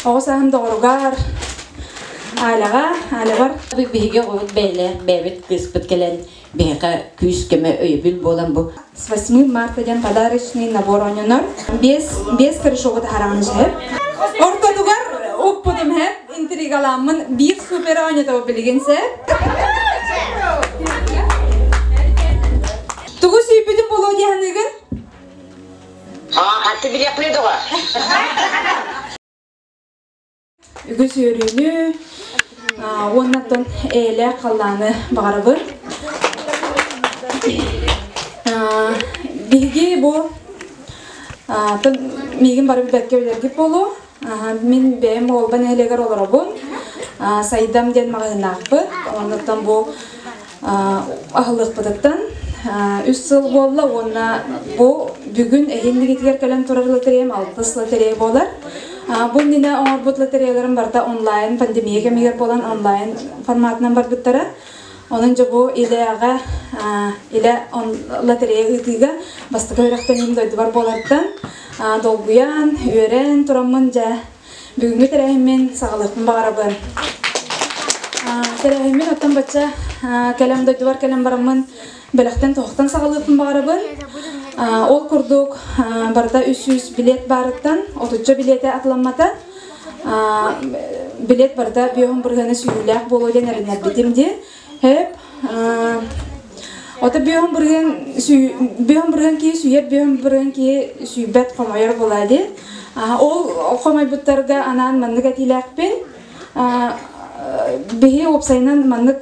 Оҕо сааһым доҕоругар Аляҕа, Алябар. Биһиги оҕобут бэйэлээх бэйэбит кыыспыт кэлэн биһиэхэ күүс-көмө өйөбүл буолан бу С 8 марта диэн подарочный набор оонньонор. Биэс, биэс корешогу таһараҕын һэп. Ортотугар укпутум һэп, интригаламмын биир супер оонньотобу билигин сеп. Тугу сүүппүтүм буолуо дии саныыгын? Хатты билиэхпин доҕор. Үгүс үөрүүнү уонна оттон эйэлээх халлааны баҕарабын. Биһиги бу миигин бары билбэккэ билэргит буолуо. Мин бэйэм Уолба нэһилиэгэр олоробун. Сайдам диэн маҕаһыыннаахпыт. Оннуттан бу аһыллыахпытыттан үс сыл буолла уонна бу бүгүн эһиилигитигэр кэлэн турар лотереям алтыс лотерея буолар. Бу иннинэ оҥорбут лотереяларым барыта онлайн пандемия кэмигэр буолан онлайн форматынан барбыттара. Онон дьэ бу илэҕэ илэ лотерея ыытыыга бастакы үөрэхтэниим дойдубар буоларыттан долгуйан, үөрэн тураммын дьэ Бүгүҥҥү тэрээһиммин саҕалыахпын баҕарабын. Тэрээһиммин оттон бачча кэлэн дойдубар кэлэн бараммын бэлэхтэн туһахтан саҕалыахпын баҕарабын. Ол курдук барыта 300 билет баарыттан отучча билиэтэ атыламмата. Билет барыта биэһун бырыһыана сүүйүүлээх буолуо диэн эрэннэрбитим дии. Хэп Ото бүөһүн бырыһыан бүөһүн бырыһыан киһи сүүйэр бүөһүн бырыһыан киһи сүүйбэт хомойор буолаа дии. Ол хомойбуттарга анаан маннык этиилээхпин. Биһи уопсайынан маннык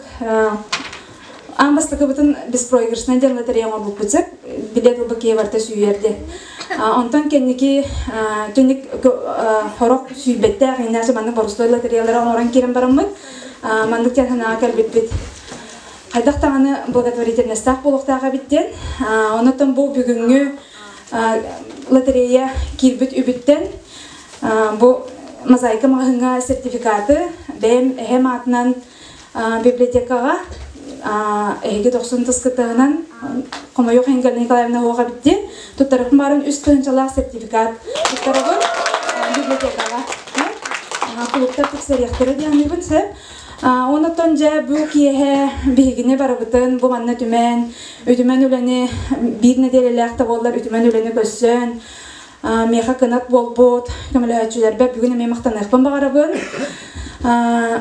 аан бастакыбытын беспроигрышнай диэн лотерея оҥорбуппут сөп. Билет ылбыт киһи барыта сүүйэр диэн. Онтон кэнники түнүк хорох сүүйбэттээх иначе маннык боростуой лотереялары оҥорон киирэн бараммыт маннык диэн санааҕа кэлбиппит. Хайдах даҕаны благотворительностаах буолуохтаах эбит диэн. Онон бу бүгүҥҥү лотерея киирбит үбүттэн бу мозаика маҕаһыыҥҥа сертификаты бэйэм эһэм аатынан библиотекаҕа эһиги дохсун тыскытыһынан хомойуох иһин Галина Николаевна уоҕа эбит диэн туттарыахпын баарын үс тыһыынчалаах сертификат туттарабын библиотекаҕа кулуктар тупсарыахтара диэн аныыбын сөп. Онтон дьэ бу киэһэ биһигини барыбытын бу манна түмэн, үтүмэн үлэни биир нэдиэлэлээх да буоллар үтүмэн үлэни көрсөн, миэхэ кынат буолбут көмөлөһөөччүлэрбэр бүгүн эмиэ махтаныахпын баҕарабын.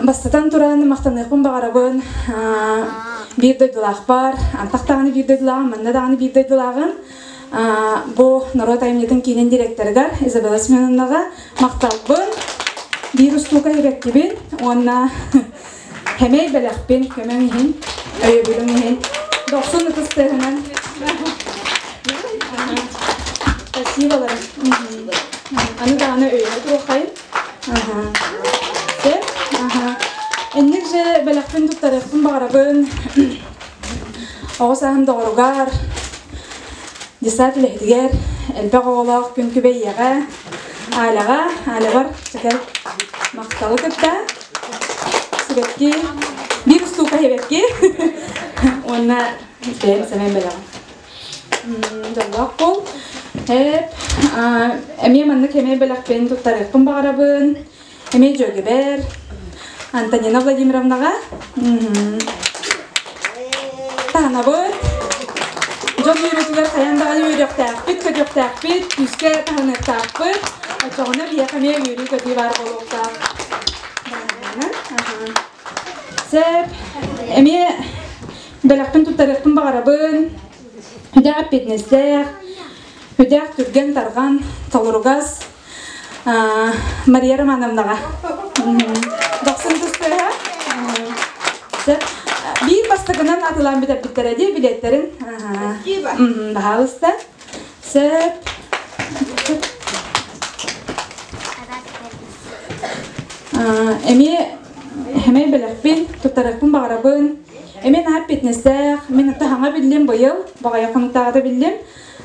Бастатан туран махтаныахпын баҕарабын биир дойдулаахпар, антах даҕаны биир дойдулааҕым, манна даҕаны биир дойдулааҕым. Бу норуот айымньытын киинин директорыгар Изабелла Семеновнаҕа махталбын, биир устуука иһибэттибин уонна хэмэй бэлэхпин көмөҥ иһин, өйөбүлүҥ иһин дохсун ытыс тыаһынан Спасиболары. Аны даҕаны өйөбүт туруоххайын. Инник же бэлэхпин туттарыахпын баҕарабын. Оҕо сааһым доҕоругар, десант үлэһитигэр, элбэх оҕолоох күн күбэй ийэҕэ, Аляҕа, Алябар чэкэл махталы кытта сибэкки, биир устуука сибэкки уонна бэйэм сэмэн бэлэҕим. Дьоллоох буол. Эп, эмиэ маннык эмиэ бэлэхпин туттарыахпын баҕарабын. Эмиэ дьүөгэбэр Антонина Владимировнаҕа таһынабыт. Дьон үөрүүтүгэр хайаан даҕаны үөрүөхтээхпит, көтүөхтээхпит, күүскэ таһыныахтаахпыт. Оччоҕуна биһиэхэ эмиэ үөрүү-көтүү баар буолуохтаах. Сөп. Эмиэ бэлэхпин туттарыахпын баҕарабын. Үдээх эппиэтинэстээх, үдээх түргэн-тарҕан, толоругас Мария Романовнаҕа. Дохсун тустуоһа. Биир бастакынан атылаан бүтэрбиттэрэ дии билиэттэрин. Баһаалыста. Сөп. Эмиэ эмиэ бэлэхпин, туттарыахпын баҕарабын. Эмиэ наһаа эппиэтинэстээх, мин ата хаҥа биллим быйыл, баҕайы хонуктааҕыта биллим.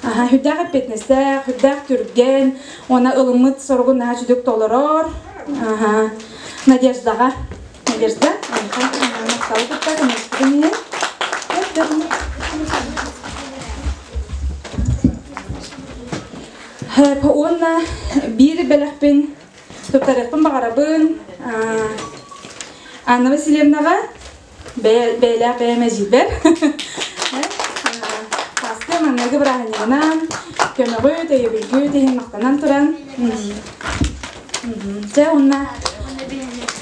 Сүрдээх эппиэтинэстээх, сүрдээх түргэн, уонна ылыммыт соругун наһаа үчүгдүк толорор. Надеждаҕа. Надежда, махталы кытта көмөлөспүтүн иһин. Уонна биир бэлэхпин Туттарыахпын баҕарабын. Анна Васильевнаҕа бэйэлээх бэйэм эдьиийбэр Сааскы маҥнайгы бырааһынньыгынан көмөҕүт, өйөбүлгүт иһин махтанан туран Дьэ уонна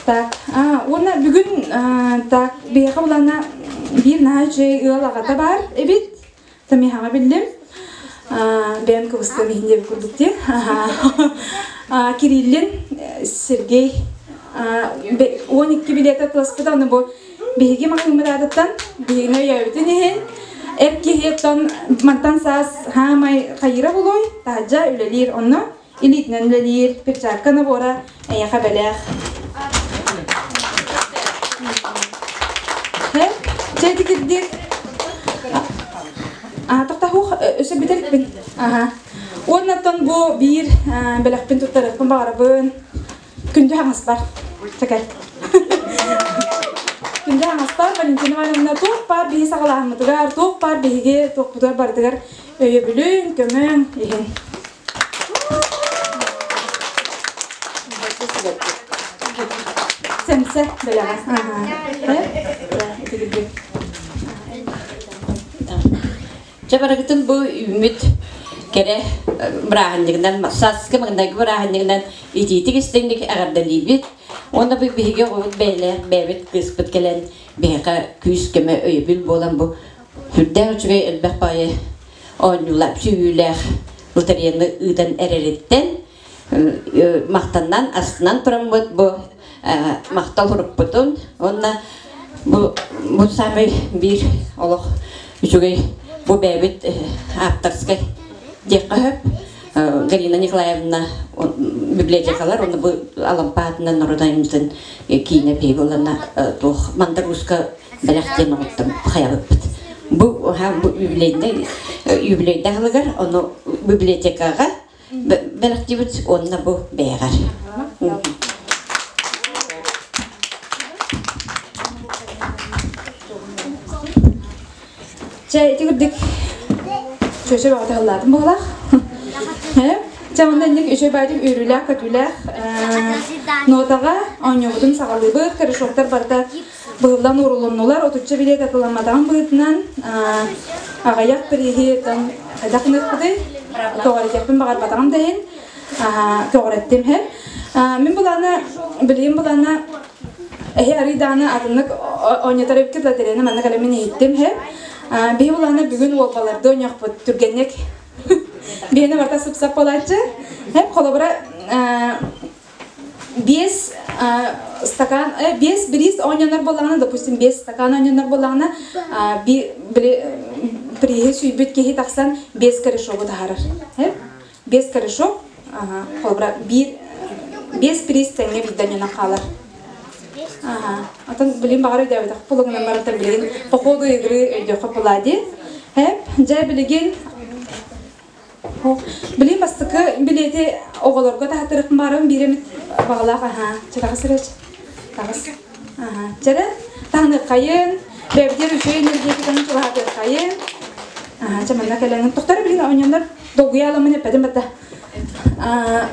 так уонна бүгүн так биһиэхэ булана биир наһаа үчүгэй ыал аҕата баар эбит. Тамиһаҕа биллим. Бэйэм кыбыстыам иһин диэбит курдук дии. Кириллин Сергей 12 билиэтэ атыласпыта, аны бу биһиги маҕаһыыммыт аатыттан биһигини өйөөбүтүн иһин эр киһи оттон мантан саас хаамай хайыыра булуой, таһырдьа үлэлиир онно илиитинэн үлэлиир, перчатка набора эйиэхэ бэлэх. Чэй тикирдик. Тохтоһуох өсө бүтэликпин. Уоннаттан бу биир бэлэхпин туттарыахпын баҕарабын. Күндү хаҥаспар. Чэкэр. Күндү хаҥаспар Валентина Ивановна туох баар биһи саҕалааһыммытыгар, туох баар биһиги туохпутугар барытыгар өйөбүлүн, көмөҥ иһин. Сэмсэ бэлэҕэ. Чэ барыгытын бу үүммүт кэрэ бырааһынньыгынан, сааскы маҥнайгы бырааһынньыгынан итиитик истиҥник эҕэрдэлиибит. Уонна бу биһиги оҕобут бэйэлээх бэйэбит кыыспыт кэлэн биһиэхэ күүс-көмө өйөбүл буолан бу сүрдээх үчүгэй элбэх баҕайы оонньуулаах сүүйүүлээх лотереяны ыытан эрэриттэн махтанан астынан тураммыт бу махтал сурукпутун уонна бу бу саамай биир олох үчүгэй бу бэйэбит ааптарскай диэххэ сөп Галина Николаевна библиотекалар уонна бу Алампаатынан норуот айымньытын киинэ биһиги ылана туох Мандар-Ууска бэлэх диэн оҥоттон хайабыппыт. Бу бу юбилейнай юбилейдаах ылыгар ону библиотекаҕа бэлэхтиибит уонна бу бэйэҕэр. Чэ, ити курдук чөчө бөҕөтө ыллаатым буолах. Чэ, онно инник үчүгэй баайдык үөрүүлээх-көтүүлээх нотаҕа оонньуубутун саҕалыыбыт. Корешоктар барыта быһыллан уурулуннулар. Отучча билиэт атыламматаҕын быһыытынан аҕыйах приһи там хайдах гыныахпытый? Көҕүрэтиэхпин баҕарбатаҕым да иһин көҕүрэттим һэ. Мин былаана, билигин былаана эһи арый даҕаны атыннык оонньотор эбиккит лотереяны манна кэлэн мин иһиттим һэ. Биһи былаана бүгүн уолбаларды оонньуохпут түргэнник. Биһини барыта сып-сап буолааччы. Хэп холобура биэс стакан, биэс бириис оонньонор буоллаҕына, допустим, биэс стакан оонньонор буоллаҕына, били прииһи сүүйбүт киһи тахсан биэс корешогу таһаарар. Биэс корешок, холобура, биир биэс приз тэҥҥэ биирдэ оонньонон хаалар. Атын билин баҕар өйдөөбөтөх пулугунан барыта билигин по ходу игры өйдүөххэ буолаа дии. Дьэ билигин Билин бастакы билиэти оҕолорго таһаттарык баарым биир эмит баҕалаах аһаа чэ таҕыс эрэ таҕыс аһаа чэрэ таһыныаххайын бэйэбитигэр үчүгэй энергетиканы чугаһатыаххайын аһаа чэ манна кэлэҥин тохтор билин оонньонор долгуйа аламмын эппэтим батта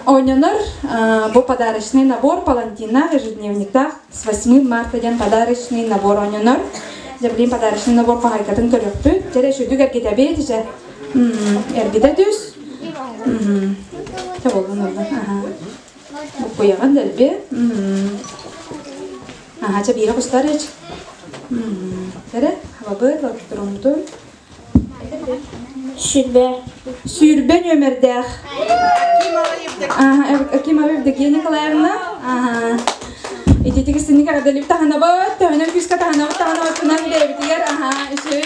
оонньонор бу подарочный набор палантиннаах ежедневниктаах с 8 марта диэн подарочный набор оонньонор дьэ билин подарочный набор хаһайкатын көрүөхпүт чэрэ үчүгдүк эргитэбит дьэ Эргитэ түс. Чэ буоллун буоллун. Аха. Буккуйаҕын дэлби. Аха, чэ биирэ кустар ич. Эрэ, хабабыт, лоттурумтун. Сүрбэ. Сүүрбэ нүөмэрдээх. Акимова Евдокия Николаевна. Аха. Ититик истинник эҕэрдэлиибит таһынабыт, төһөнөн күүскэ таһынабыт таһынабытынан бэйэбитигэр аха үчүгэй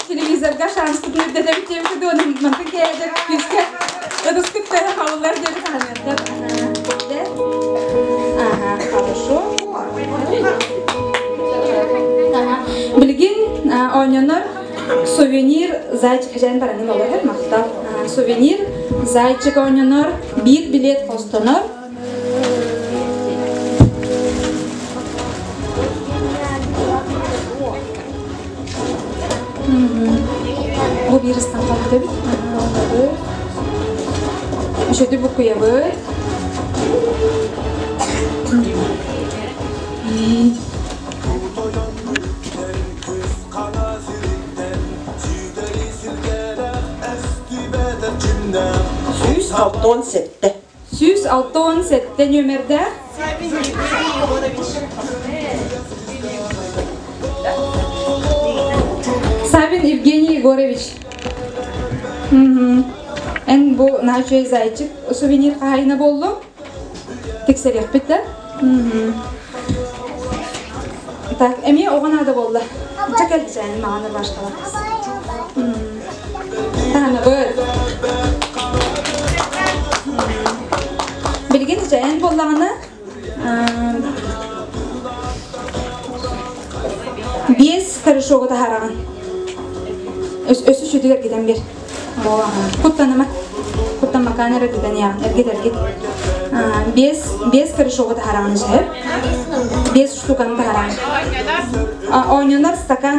телевизорга шанспытын үрдэтэбит диэбит дуо мантан кээдэр күүскэ ытыскыт төһө хабыллар диэри таһыныаххыт. Ага, хорошо. Билигин оонньонор сувенир зайчик хозяин баранын олорор махтал. Сувенир зайчик оонньонор биир билет хостонор. Бу биир ыстан қалбыт эбит. Үшөтү буккуйабыт. 167. 167 нүөмэрдээх. Савин Евгений Егорович. Савин Евгений Егорович. Эн бу наачуй зайчик сувенир хаһайына боллу. Тиксериэхпит да. Так, эмиэ оҕо наада буолла. Ча кэл чээн маҕаны башкала. Таһанабыт. Билигин чээн буоллаҕына биэс корешогу таһаараҕын. Өссө сүтүгэр китэн бир. Куттаныма. Куттаммакаан эрэ китэн яҕын. Эргит эргит. Биэс биэс корешогу таһаараҕын сөп. Биэс штуканы таһаараҕын. Оонньонор стакан.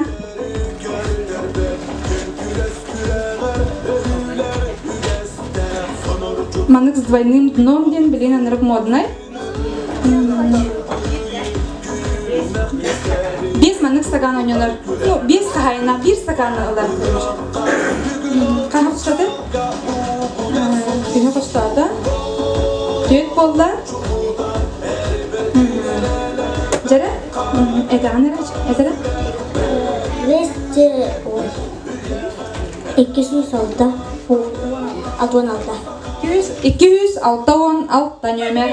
Маннык с двойным дном диэн билин анырык моднай. Биэс маннык стакан оонньонор. Ну, биэс хаһайына биир стаканы ылар. Хаһа хостоото? Күнү хостоото. Түөт буолла. Дьэрэ? Этэҕин эрэ, этэрэ? Двести, ой, 206, 66. 266 нөмер.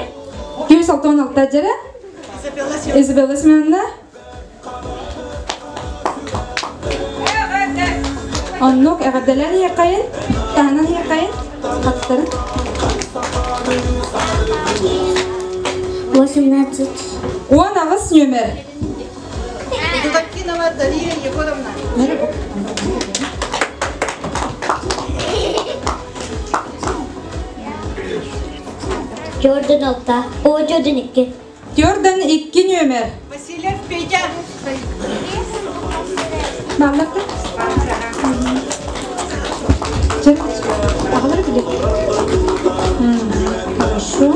266 дьэрэ? Изабелла Семеновна. Оннук эҕэрдэлээн иһиэххэйин, таһынан иһиэххэйин, хаттарын. 18. 18 нөмер. Дудакинова Дария Егоровна. Jordan 6. О, Jordan 2. Jordan 2 нөмер. Васильев Петя. Бааллар Аҕалар билет. Хорошо.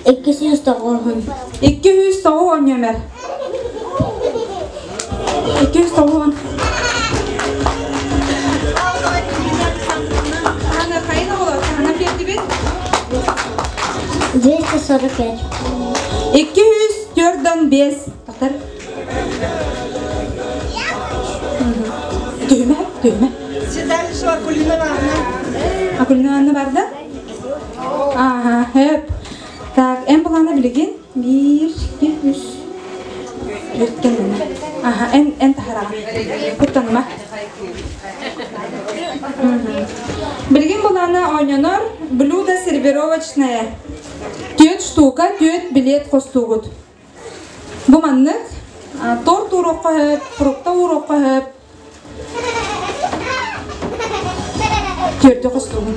290. 290 нөмер. 290. Ана хайна болот, ана пертибит. 245. 245. Тоқтар. Түйме, түйме. Седалищева Акулина Ивановна. Акулина Ивановна бар да? Ага, хөп. Так, эн булана билигин. Бир, iki, үс. Төрткөн Ага, эн эн тахараҕа. Куттаныма. Билигин булана ойнонор блюдо сервировочное. Түөт штука, түөт билет хостуугут. Бу маннык торт уруокка хөп, фрукта уруокка хөп. Түөртү хостуугун.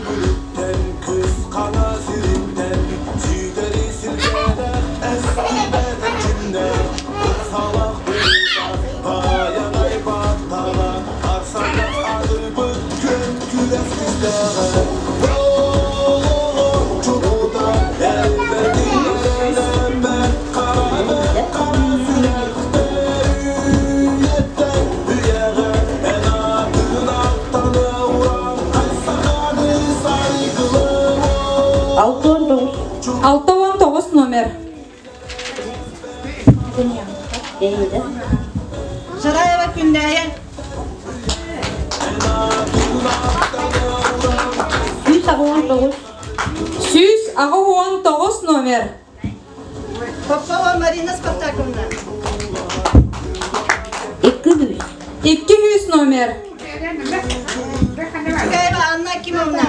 69. 69 номер. Эйде. Жараева Күннәйе. 189. 189 номер. Попова Марина Спартаковна. 200. 200 номер. Чугаева Анна Акимовна.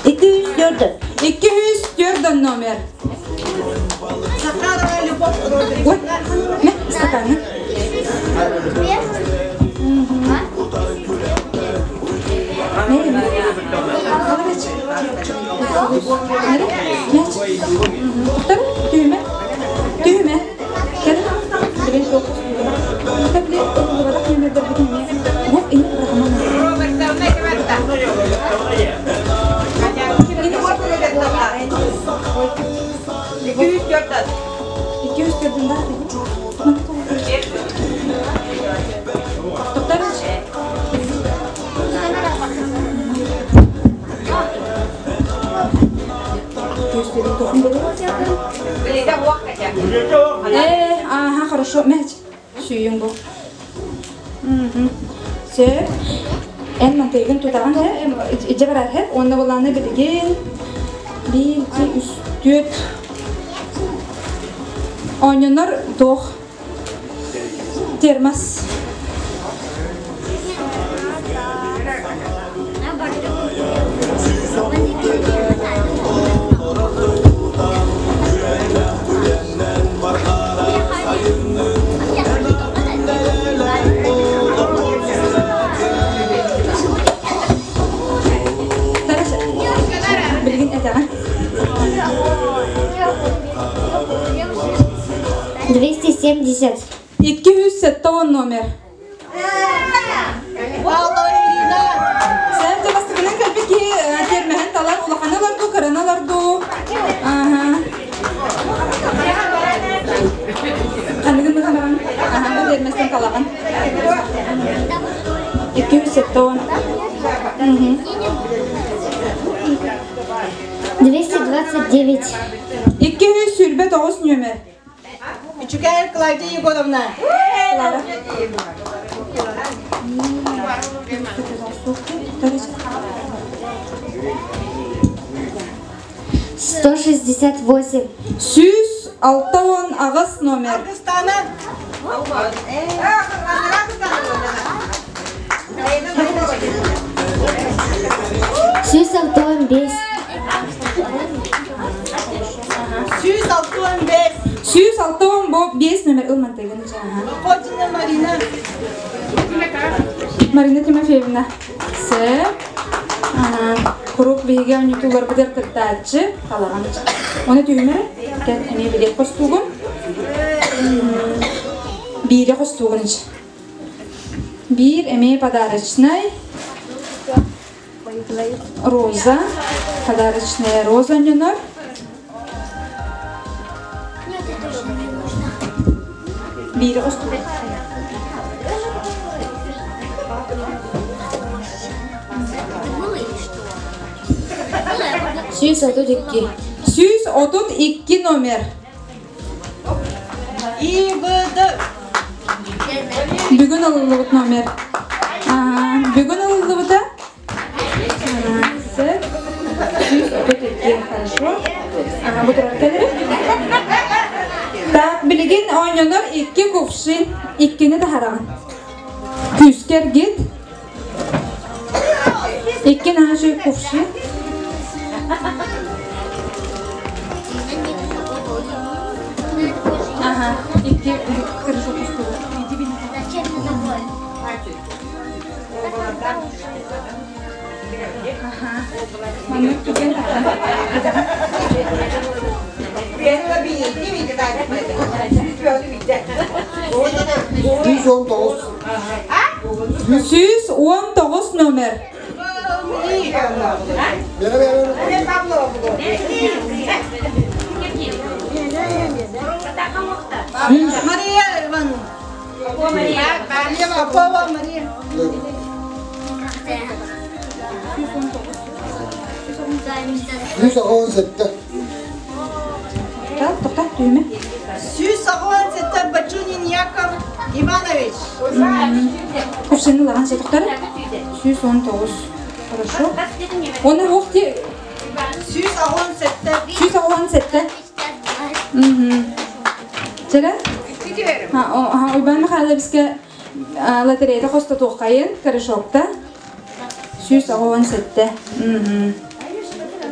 204. 204 номер. Захарова Любовь Ой, Робертовна. мә, стаканы. Мә, мә. Алып Нәре? Мәч. Туктар, түймә. Түймә. Кәл. Билен тоқус. Табли, барак нөмердер бит неме. Бу ини рахман. Робертовна Кеверта. Любовь Робертовна. 204. Э, ага, хорошо. Мяч. Сүйүн бу. Сөп. Эн мантыйгын тутаҕын һэ, идьэ барар һэ. Уонна булааны билигин биир, икки, үс, түөрт. Оонньонор туох термос. Билигин этэҕин. 270. 270 номер. Павлова Ирина. Сәм бастакынан кэлбит киһи термеһин талар улаханы ылар дуу, кыраны ылар дуу. Аха. Ханныгын быһанаҕын? Аха, бу терместен талаҕын. 270. 229. 229 нүөмэр. Үчүгэй Клавдия Егоровна. Клара. 168. 168 номер. Аргыстана. 165. 165. 165 номер ылмантыгын. Ходина Марина. Марина Тимофеевна. С. Курук биһиги оонньутууларбытыгар кыттааччы талаҕан. Оны түһүмэ кэл эмиэ билиэт хостуугун. Биире хостуугун ич. Биир эмиэ подарочнай роза. Подарочная роза онньонор. Нет, это уже не нужно. Биире хостуугун. Было или что? Было, я могу 132. 132 номер. ИВД. Бүгүн ылыллыбыт номер. Бүгүн ылыллыбыта. 132. Хорошо. Ага, бу турар кэлэр. Так, билигин оонньонор икки кувшин, иккини таһараҕын. Күүскэр гит. Икки наһаа кувшин. Ага, икки хорошо пустую. Зачем ты такое? Маннык түгэн 119. 119 номер. Бere бere. Мария Ивановна. Попова Мария. 117. Так, тоқта, түйме. 187 Бачунин Яков Иванович. Кувшины лаган тоқтар. 119. Хорошо. Оны оқ те 187. 117. Мгм. Чара? Ха, Уйбан Михайловичка лотереяда хостотуоххайын корешокта. 117. Мгм.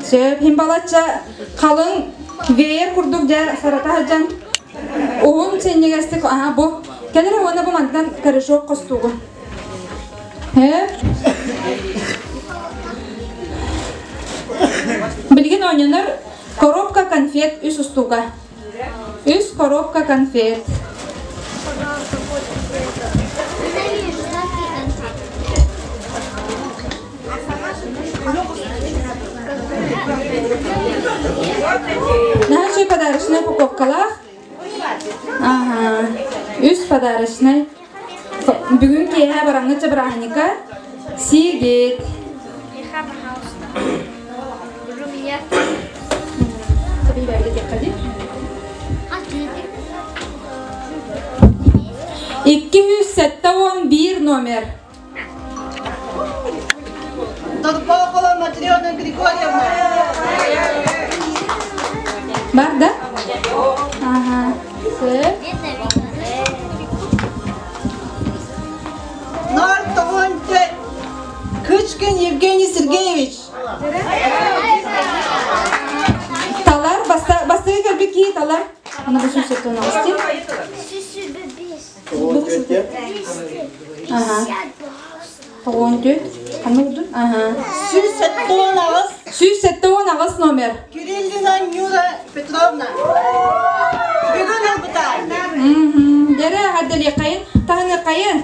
Сөп, хим балачча халыҥ веер курдук дьэр сарата сылдьан уһун синньигэстик аха бу кэлэр уонна бу мантан корешок хостуугун. Һэ? Билигин оонньонор коробка конфет үс устууга. Үс коробка конфет. Ненавижу сладкие конфеты. Наһаа үчүгэй подарочнай упаковкалаах. Ага. Үс подарочнай. Бүгүн киэһэ бараҥҥыт бырааһынньыкка сиигит. 271 номер. Торпоохола Матрена Григорьевна. Бар да? Ага. Сөп. Ноль тоҕон Кычкин Евгений Сергеевич. Талар, бастыгы кэлбит киһи талар. Ана бу сүүсөттөн оҕустин. Ага. 14. Ханна урдун? Ага. 178. 178 номер. Кириллина Нюра Петровна. Бүгүн ылбыта. Дere эҕэрдэлиэххэйин, таһыныаххайын.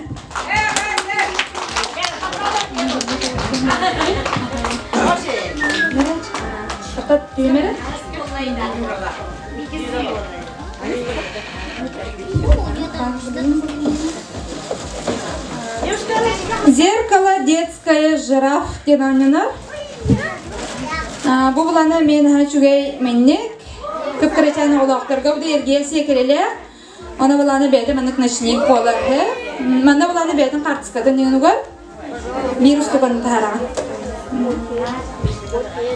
Тоқтат түймері. Зеркало детское жираф диэн оонньонор. Бу буланы мен үчүгэй мэнник кып-кырачаан оҕолоохторго бу эргиэ сиэкирэлээх. Она буланы бэйэтэ маннык ночник буолар. Манна буланы бэйэтин хаартыскатын ньыгынугар биир устуканы таһараҕын.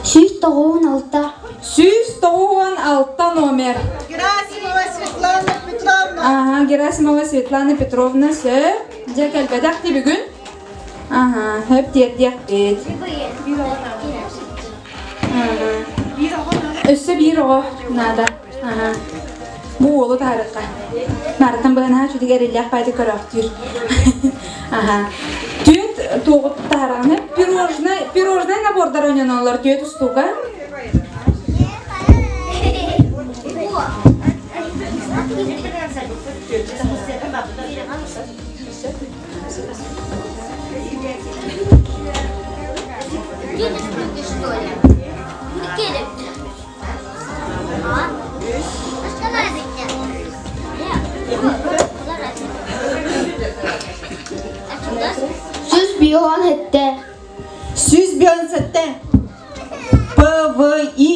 196. 196 номер. Герасимова Светлана Петровна. Ага, Герасимова Светлана Петровна сөп. Дьэ кэлбэтэх ти бүгүн. Ага, хөп тиэрдиэхпит. Ага. Өссө биир оҕо наада. Ага. Бу уолу таһаарыахха. Наартан быһанаһа чүтүгэр эриллээх баайды көрөөхтүүр. Ага. Түөт туоҕу таһаараҕына пирожное, пирожное набордар ойноноллор түөт устууга. Денежки, что ли? 157. 157. ПВИ.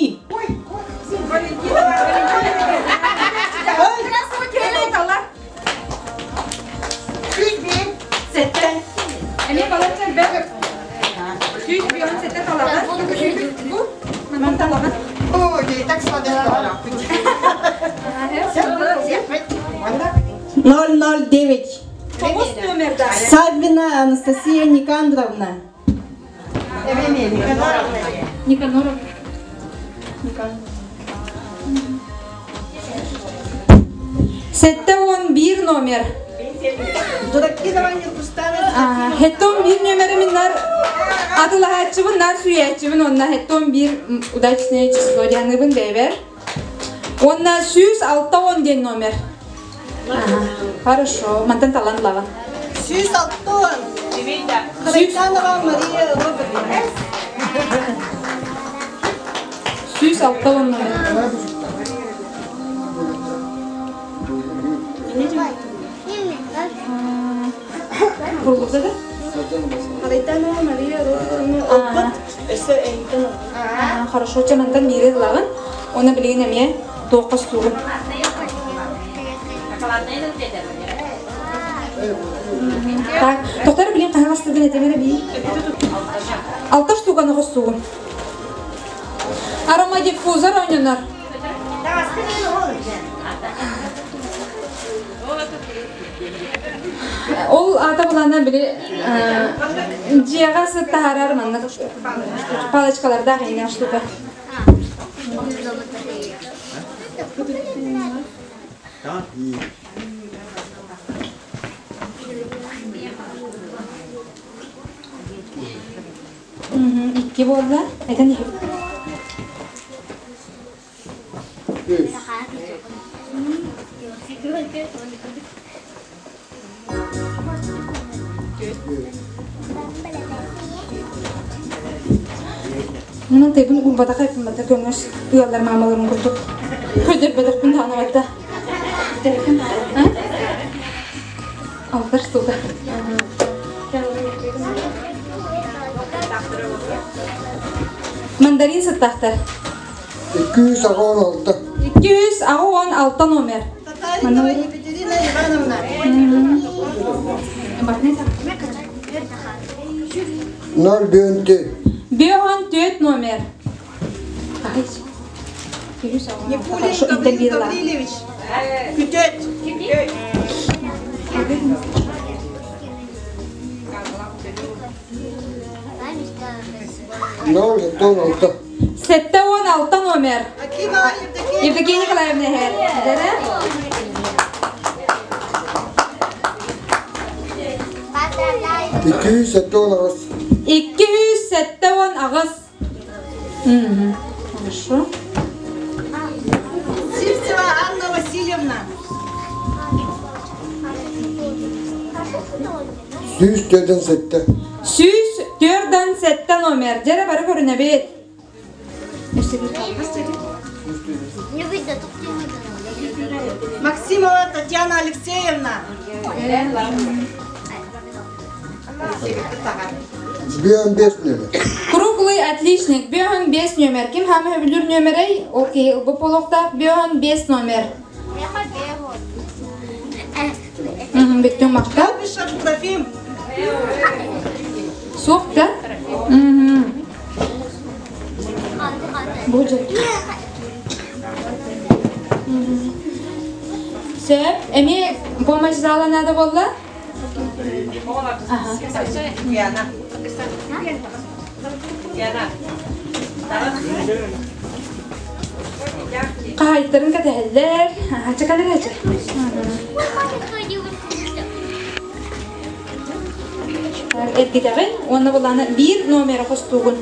Сеттэ. Эмиэ балачча элбэх. 157 талаҕа. Бу манан талаҕа. 009. Тоҕус номердаах. Саввина Анастасия Никандровна. Никаноров. 71 номер. Хеттон биир номери миннар атылаһааччыбын нар сүүйээччибин онна хеттон биир удачное число дианыбын бэйбэр. Уонна 160 диэн номер. Хорошо, мантан талан лава. 160. Хаританова Мария Робертовна. 160 номер. Курулукта да? Хаританова Мария Робертовна опыт өссө эйгин. Хорошо, чамантан биири ылаҕын. Оны билигин эмиэ туохха стугун. Так, тоқтар билин хаһан астыгын этемere бии. Алта штуканы хостугун. Аромадиффузор ойнонор. Ол ата булана били дьиэҕэ сыт таһаарар манна палочкалардаах иҥнэх штука. Икки буолла. Этэн иһит. Мунан тайбын урбатаха эппиммата көҥөс ыаллар маамаларын курдук көрдөрбөтөхпүн даҕаны батта. Алта штука. Мандарин сыттахтар. 286. 286 номер. Татаринова Екатерина Ивановна. 0 514 номер. Никулин Гаврил Гаврилевич. Күтөт. 076. 76 номер. Акимова Евдокия. Евдокия Николаевна эһэр. Дэрэ? 278. 278. Хорошо. Сивцева Анна Васильевна. 147. 147 номер. Дьэрэ бары көрүнэбит. Максимова Татьяна Алексеевна. Бүөн 5 номер. Круглый отличник. Бүөн 5 номер. Ким хамы хөбүлүр номерей? Окей, бу полохта бүөн 5 номер. Бүттүн мактал. Кабышев Трофим. Суох да? Бу же. Сөп, эми помощь зала надо болла? Ага. Кахайттарын катахеллер. Ага, чакалар ача. Эргитәгин, онна буланы бир номер хостугун.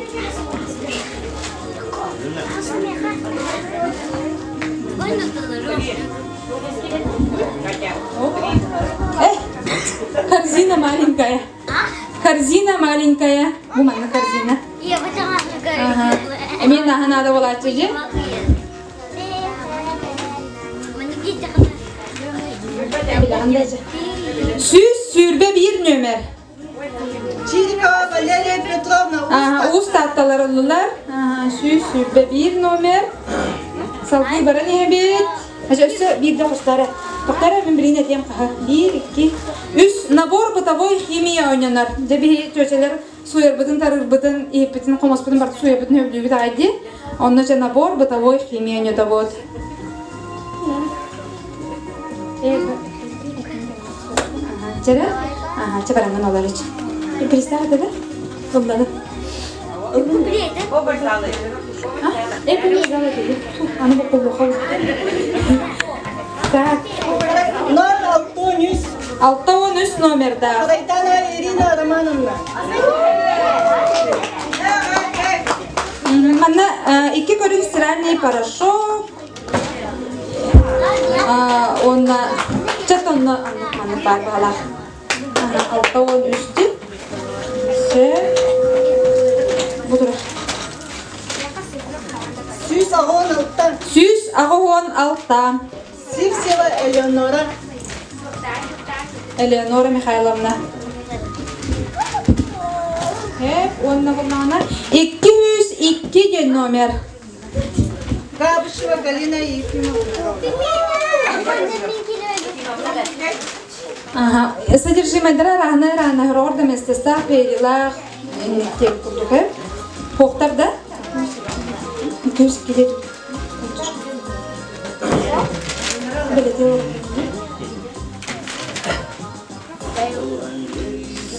Эй, корзина маленькая. Корзина маленькая. Бу манна корзина. Ага. Эми наха надо булачы же. Сүз сүрбе бир нөмер. Чирикова Валерия Петровна. Ага, уус таатталар ыллылар. Сүз сүрбе бир номер. Салгыы баран иһэбит. Ача өссө биирдэ хостара. Тохтара мин билигин этиэм хаһа. Биир, икки, үс. Набор бытовой химия ойнонор. Дьэ биһи чүөчэлэр суйарбытын, тарыырбытын, иһиппитин, хомоспутун барыта суйарбытын өбүлүүбүт аҕай дии. Онно дьэ набор бытовой химия ойнотобут. Чэрэ? Ага, чэ бараҥҥын олор ич. Представь это, да? Ылланы. Аны буккуллуха. Так. 063. 63 номерда. Харайтанова Ирина Романовна. Манна икки көрүҥ стиральный порошок. Уонна чат онно маннык баар баалаах. 63 Сөп. Бу турар. 186. 186. Сивцева Элеонора. Элеонора Михайловна. Хеп, уонна булнаҕына 202 диэн номер. Габышева Галина Ефимовна. Ага, содержимое рано рано рорда местеста перилах тек курдук э. Похтар да? 202 диэн.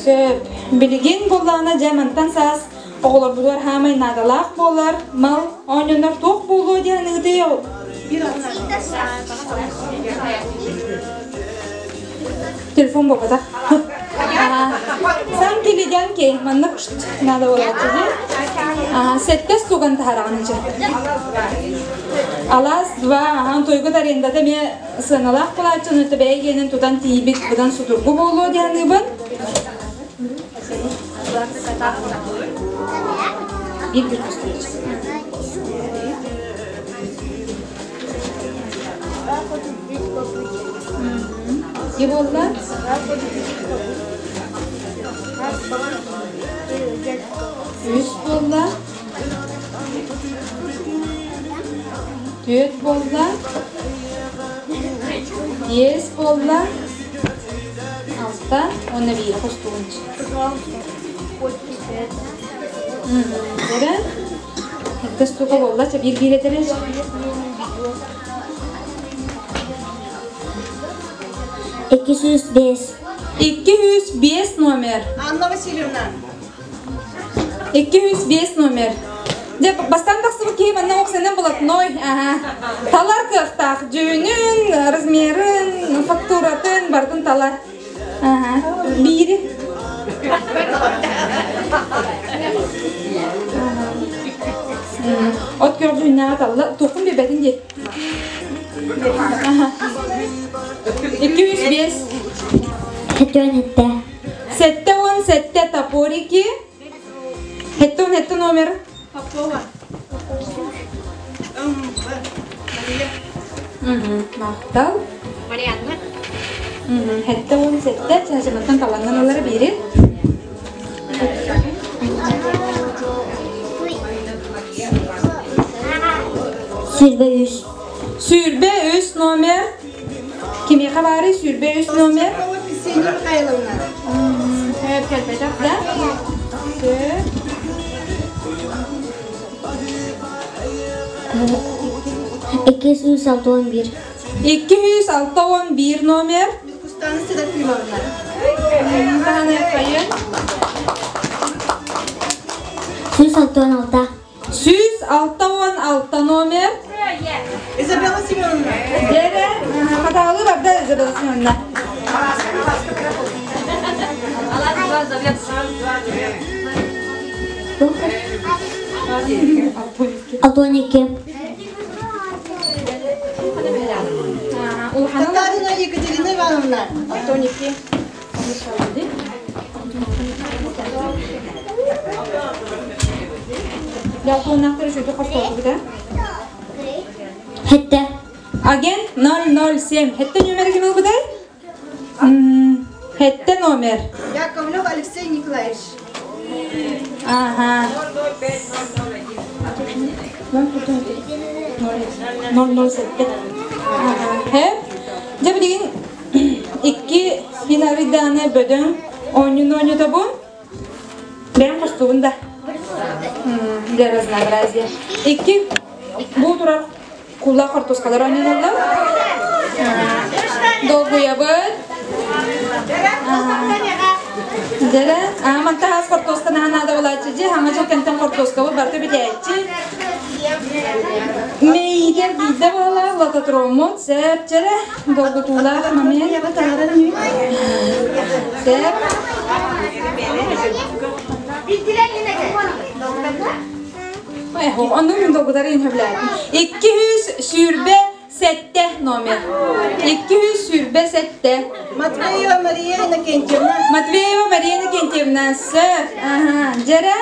Сөп. Билигин буоллаҕына дьэ мантан саас оҕолорбутугар хаамай наадалаах буолар мал оонньонор туох буолуо диэн ыытыы Телефон буолбатах. Сам килидянки маннык надо буолааччы дии. Сэттэ суган таһараҕын ичэ. Алаас два ахан тойгут арендата эмиэ сыаналаах буолааччы, ону бэйэ гиэнин тутан тиийбит быдан судургу буолуо диэн аныыбын. Биир бір көстүүч. Ки буолла? Үс буолла. Түөрт буолла. Биэс буолла. Алта уонна биир хостугун. Көрөн. Хэтте штука буолла, биир биир этэрэ. 205. 205 номер. Анна Васильевна. 205 номер. Дьэ, бастаан тахсыбыт киһи манна оксанан блатной. Ага. Талар кыахтаах. Дьүһүнүн, размерын, фактуратын барытын талар. Ага. Биири. От күөх дьүһүннээҕи талла. Туоххун биэрбэтин дии. Ага. 205. Сэттэ. 77 топорики. 77 номер. Попова. Мария. Махтал. Марианна. 77 чаачаматтан таланнан ылара бири. 103. 103 номер. Кимиэхэ баарый 103 номер? Ксения Михайловна. Сөп кэлбэтэх да? Сөп. 261. 261 номер. Кустана Серафимовна. Таһаны хайын. 166. 166 номер. Изабелла Семеновна. Дьэрэ, хатаалы барда Изабелла Семеновна. 62. Татарина Екатерина Ивановна. Антоники. Ялтууннаахтар үчүгэй хостуохпут да? Хэттэ. Агент 007. Хэттэ нүмер ким ылбытай? Хэттэ номер. Яковлев Алексей Николаевич. Ага. 007. Ага. Хэп. Дьэ билигин икки финарыйдааны бөдөҥ оонньууну оонньотобун. Бэйэм хостуубун да. Для разнообразия. Икки бу турар кулла хортуускалар оонньонуллар. Долгуйабыт. Дьэрэ, манта хас хортуоска наһаа наада буолааччы дьи, хаҥа дьыл кэнтэн хортуоскабыт барыта бүтээччи. Мэйигэр биирдэ буола лототроммут сэп дьэрэ, долгутуулаах момент. Сэп. Онну мин долгутар иһин сөбүлээтим. 227 номер. 227. Матвеева Мария Иннокентьевна. Матвеева Мария Иннокентьевна. Сөп. Ага. Дьэрэ.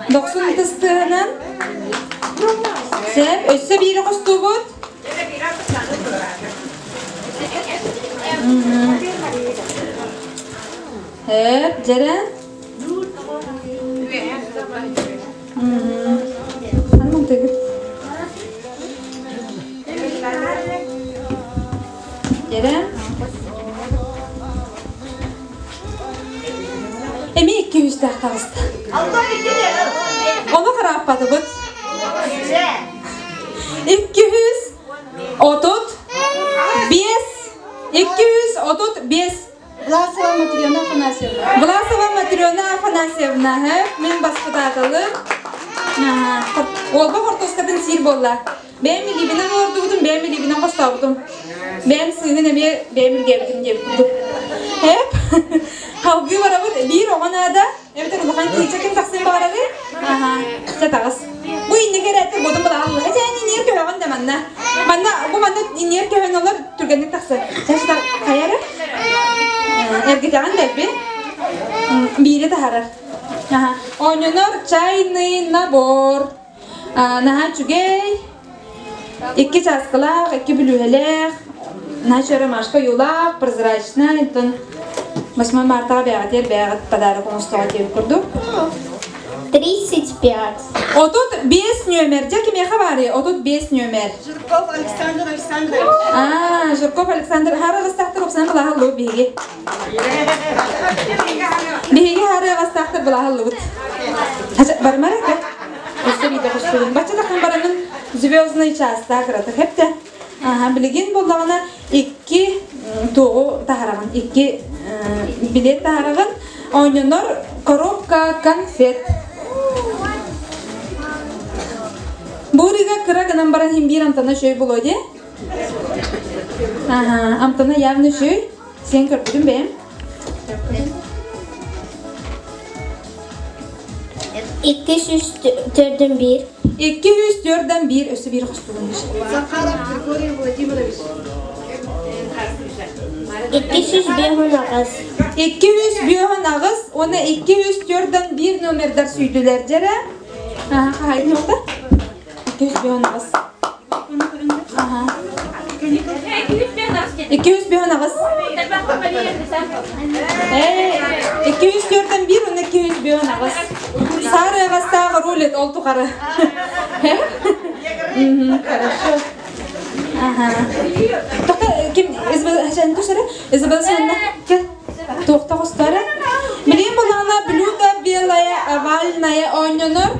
Дохсун тыстыынан. Сөп. Өссө биири хостуубут. Сөп. Дьэрэ. Дьэрэ. Эмиэ икки үстээх таҕыста. Ону харааппатыбыт. 235. 235. Власова Матрена Афанасьевна. Власова Матрена Афанасьевна, мин баспытааталым. Уолба хортуоскатын сиир буолла. Бэйэм илиибинэн олордубутум, бэйэм илиибинэн хостообутум. Бэйэм сыыһын эмиэ бэйэм илгээбитим диэбит курдук. Эп, халгыы барабыт биир оҕо наада, эбэтэр улахан киһичэ ким тахсыан баҕарабый? Аха, чэ таҕыс. Бу инники эрээттэр буотун балаҕалла. Чэ, инниэр көһөҕүн да манна. Манна, бу манна инниэр көһөн олор түргэнник тахсар. Чэ, хайары? Эргитэҕин дэлби. Биири таһарар. Аха. Оонньонор чайный набор. Наһаа үчүгэй. Икки чааскалаах, икки бүлүүһэлээх. Начо ромашка юлаах, прозрачная, онтон 8 мартаҕа бэйэҕитигэр бэйэҕит подарок оҥостоҕо диэбит курдук. 35. 35 нүөмэр. Дьэ кимиэхэ баарый 35 нүөмэр? Жирков Александр Александрович. А, Жирков Александр. Хары ҕастаахтар упсан былааһыллыбыт биһиги. Биһиги хары ҕастаахтар былааһыллыбыт. Барымар эке. Өссө биирдэ хостугун. Бачча тахан баранын звездный чаастаах кыратык хепте. Аха, билигин буоллаҕына икки туоҕу таһараҕын, икки билет таһараҕын, оонньонор коробка конфет. Бу ырыга кыра гынан баран иһин биир амтана үчүгэй буолуо дии. Аха, амтана явно үчүгэй. Сен көрбүтүм бэйэм. 241. 241 өссө биир хостугун. Захаров Григорий Владимирович. 258. 258 уонна 204-дан 1 номердар сүүйдүлэр дьэрэ. Аха, хаһайын оҕото? 258. Аха. 258. Ээ, 204-тэн 1 уонна 258. Саар ыаҕастаах рулет ол тухары. Хорошо. Ага. Тоқта ким Изабелла түсірі? Изабелла сенна кел. Туохта хостора. Билигин булаҕына блюдо белая овальная оонньонор.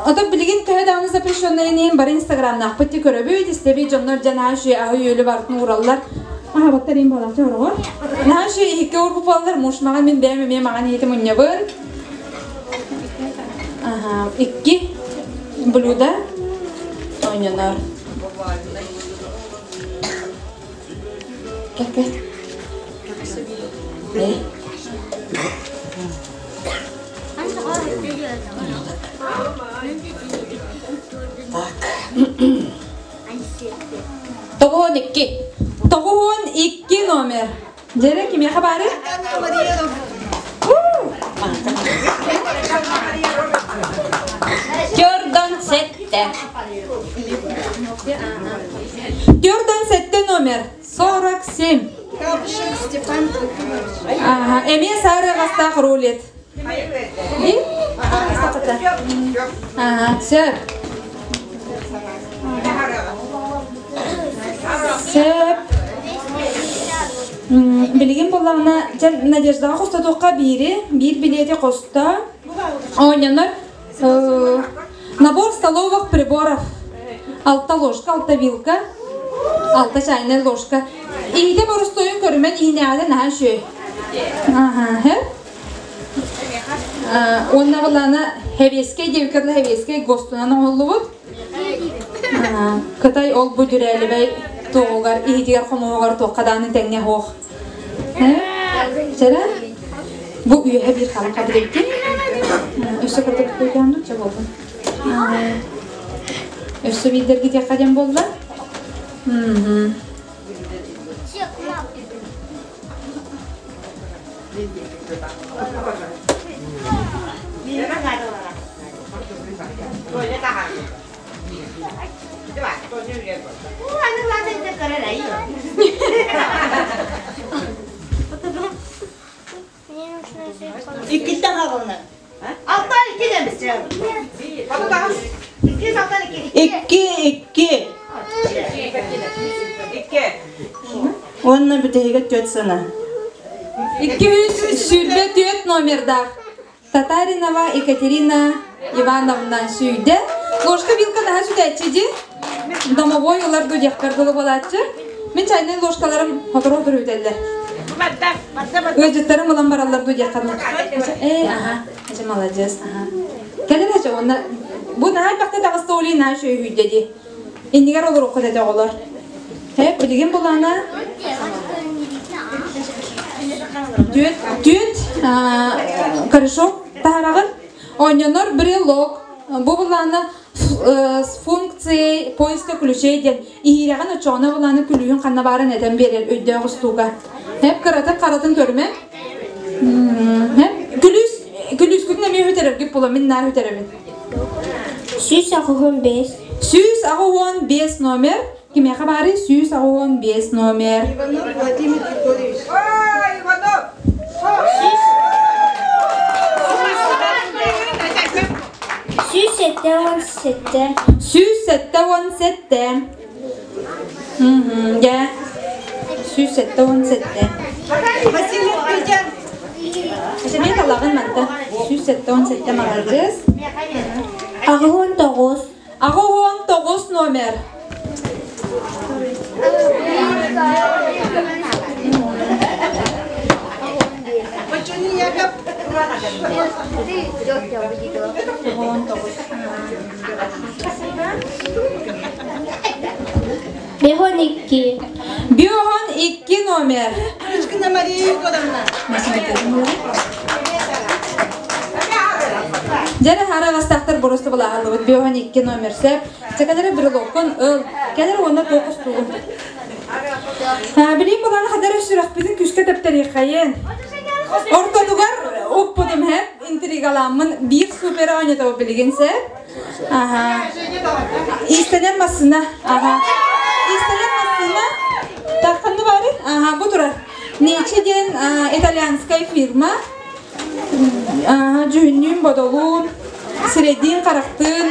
Ото билигин төһө даҕаны запрещенная иһин бары инстаграмнаахпыт ти көрөбүт, истэбит дьоннор дьэ наһаа үчүгэй аһы-үөлү барытын уураллар. Аха баттар иин буолааччы ороҕор. Наһаа үчүгэй иһиккэ уурбут буолаллар, муж маҕан мин бэйэм эмиэ маҕан иһити мунньабын. Аха, икки блюдо оонньонор. Кэккэ. Так. 92. 92 номер. Дьэрэ кимиэхэ баары? Төрдөн сэттэ. Төрдөн сэттэ номер. 47. Капшин Степан Трофимович. Ага, эмиэ саарыгастаах рулет. Ага, сөп. Сөп. Билигин буоллаҕына, дьэ Надеждаҕа хостотуохха биири, биир билиэти хосто. Оонньонор набор столовых приборов. Алта ложка, алта вилка, алта чайная ложка. Иһитэ боростуойун көрүмэн иһинээҕитэ наһаа үчүгэй. Аха, Уонна былаана Хэбиэскэй диэбиккэ дылы Хэбиэскэй ГОСТунан оҥоһуллубут. Кытай ол бу дүрээлибэй туоҕугар, иһитигэр хомуһугар туохха даҕаны тэҥҥэ суох. Чэрэ, бу үөһэ биир халыҥ хабыр эбитин. Өссө кырдык көтөөннүк чэ буоллун. Өссө биирдэргитиэххэ диэн буолла. Иккиттэн хаҕылна. Алтан икки демисчэ. Икки, икки. Уонна бүтэһигэ түөрт сана. 224 номердаах Татаринова Екатерина Ивановна сүүйдэ. Ложка вилка наһаа сүтээччи дии. Домовой ылар ду диэхпэр дылы буолааччы. Мин чайнай ложкаларым хотору-хотору бүтэллэр. Ыалдьыттарым ылан бараллар ду диэххэ Ээ, аха, эчэ маладьыас, аха. Кэлин эчэ уонна бу наһаа элбэхтэ таҕыста олей наһаа үчүгэй дии. Иннигэр олоруоххут этэ оҕолор. Э, билигин булана түөт түөт корешок таһараҕын оонньонор брелок бу булаана с функцией поиска ключей диэн иһиирэҕин оччоҕуна булааны күлүүһүн ханна баарын этэн биэрэр өйдөөх устууга. Хэп кыратын харатын көрүмэ. Хэп күлүүс күлүүскүтүн эмиэ үтэрэргит була мин наар үтэрэбин. 185. 185 номер. Кимиэхэ баарый 185 номер. Иванов Владимир Григорьевич. Иванов! 177. 177. Дьэ. 177. Васильев Петя. Эсэмиэ талаҕын манта. 177 маладьыас. 89. 89 номер. Бочуни Яков. 89. 52. 52 номер. Ручкина Мария Егоровна. Дьэрэ хара бастаахтар боруста балаһаллыбыт 52 номер сөп. Чакалары брелоккун ыл. Кэлэр уонна туох устуугун. Билим булан хадары сүрэхпитин күскэ тэптэриэххэйин. Ортотугар уппутум хэп интригаламмын биир супер оонньотобу билигин сөп. Аха. Иистэнэр массына. Аха. Иистэнэр массына. Тахханны бары? Аха, бу турар. Нече диэн итальянскай фирма. Аха, дьүһүннүүн, бодолуун, сирэйдиин, харахтыын.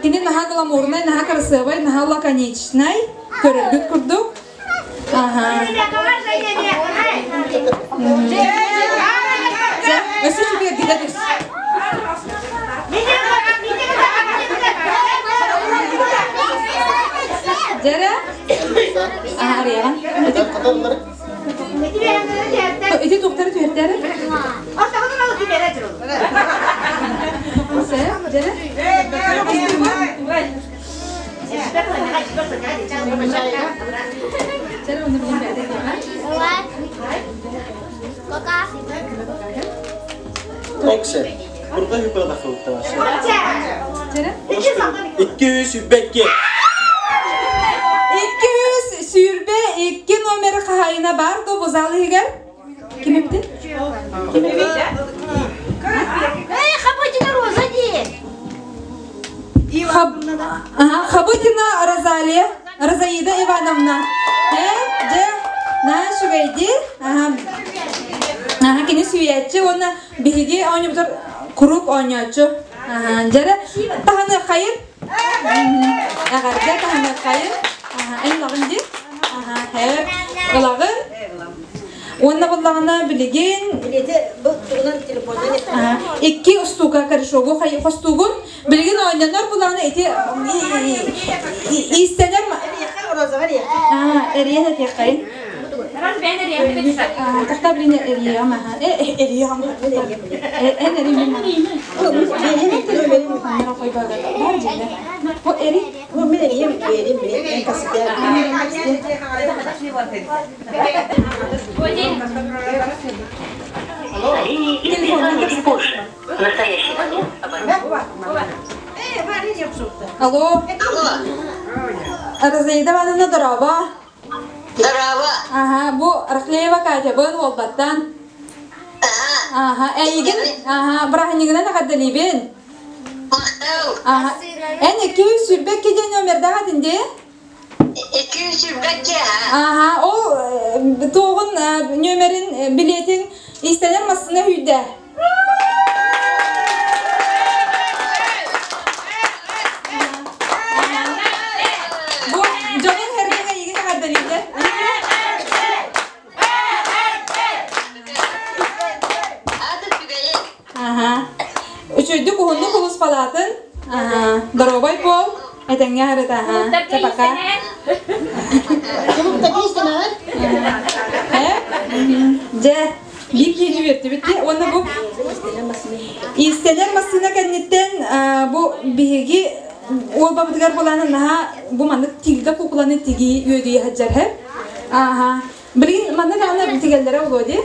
Кини наһаа гламурнай, наһаа красивай, наһаа лаконичнай. Көрөргүт курдук. Аха. Өссө үчүгэй гидэ түс. Дьэрэ? Аха, арыйаҕын. Ити туохтары түһэртээри? Дьэрэ? Оксе. Бурда юпада хылтаас. 222. 222 номер хаһаайына бар до бу зал иһигэр? Ким эптин? Ким Эй, Хабытина Роза дии! Хабытина Розалия, Розаида Ивановна. Э, дьэ, наһаа үчүгэйдии. Аха, кини сүүйээччи уонна биһиги оонньуубутар куруук оонньооччу. Дьэрэ, таһыныаххайын. Эҕэрдэ таһыныаххайын. Эн ылаҕын дии. Аха, ылаҕын. Уонна буллаҕына билигин икки устуука корешогу хостуугун билигин оонньонор буллаҕына ити иистэнэр эриэн этиэххэйин Тахта билин эриэҕим аха эриэҕим эн эримин Бу эри Мен эрием берим мен касыта. Алло. Розаида Ивановна, дорообо. Дорообо. Аха, бу Рахлеева Катя бын Уолбаттан. Аха, эйигин, аха, бырааһынньыгынан эҕэрдэлиибин. Махтал. Аха, эн 222 диэн номердаах этин дии? 222 Аха, ол туоҕун нүөмэрин билиэтин иистэнэр массыына үүйдэ. Бу дьонун сэргэҥ эйигин эҕэрдэлииллэр. Аха. Үчүгүйдүк уһуннук улуспалаатын. Аха. Доруобай буол. Этэҥҥэ сырыт аха. Чэ пока. Э? Дьэ, биир киһини үөртүбүт дии. Уонна бу иистэнэр массыына кэнниттэн бу биһиги уолбабытыгар булааны наһаа бу маннык тигигэ куукуланы тигии үөдүйэ сылдьар һэ. Ааха. Билигин манна даҕаны тигэллэрэ буолуо дии.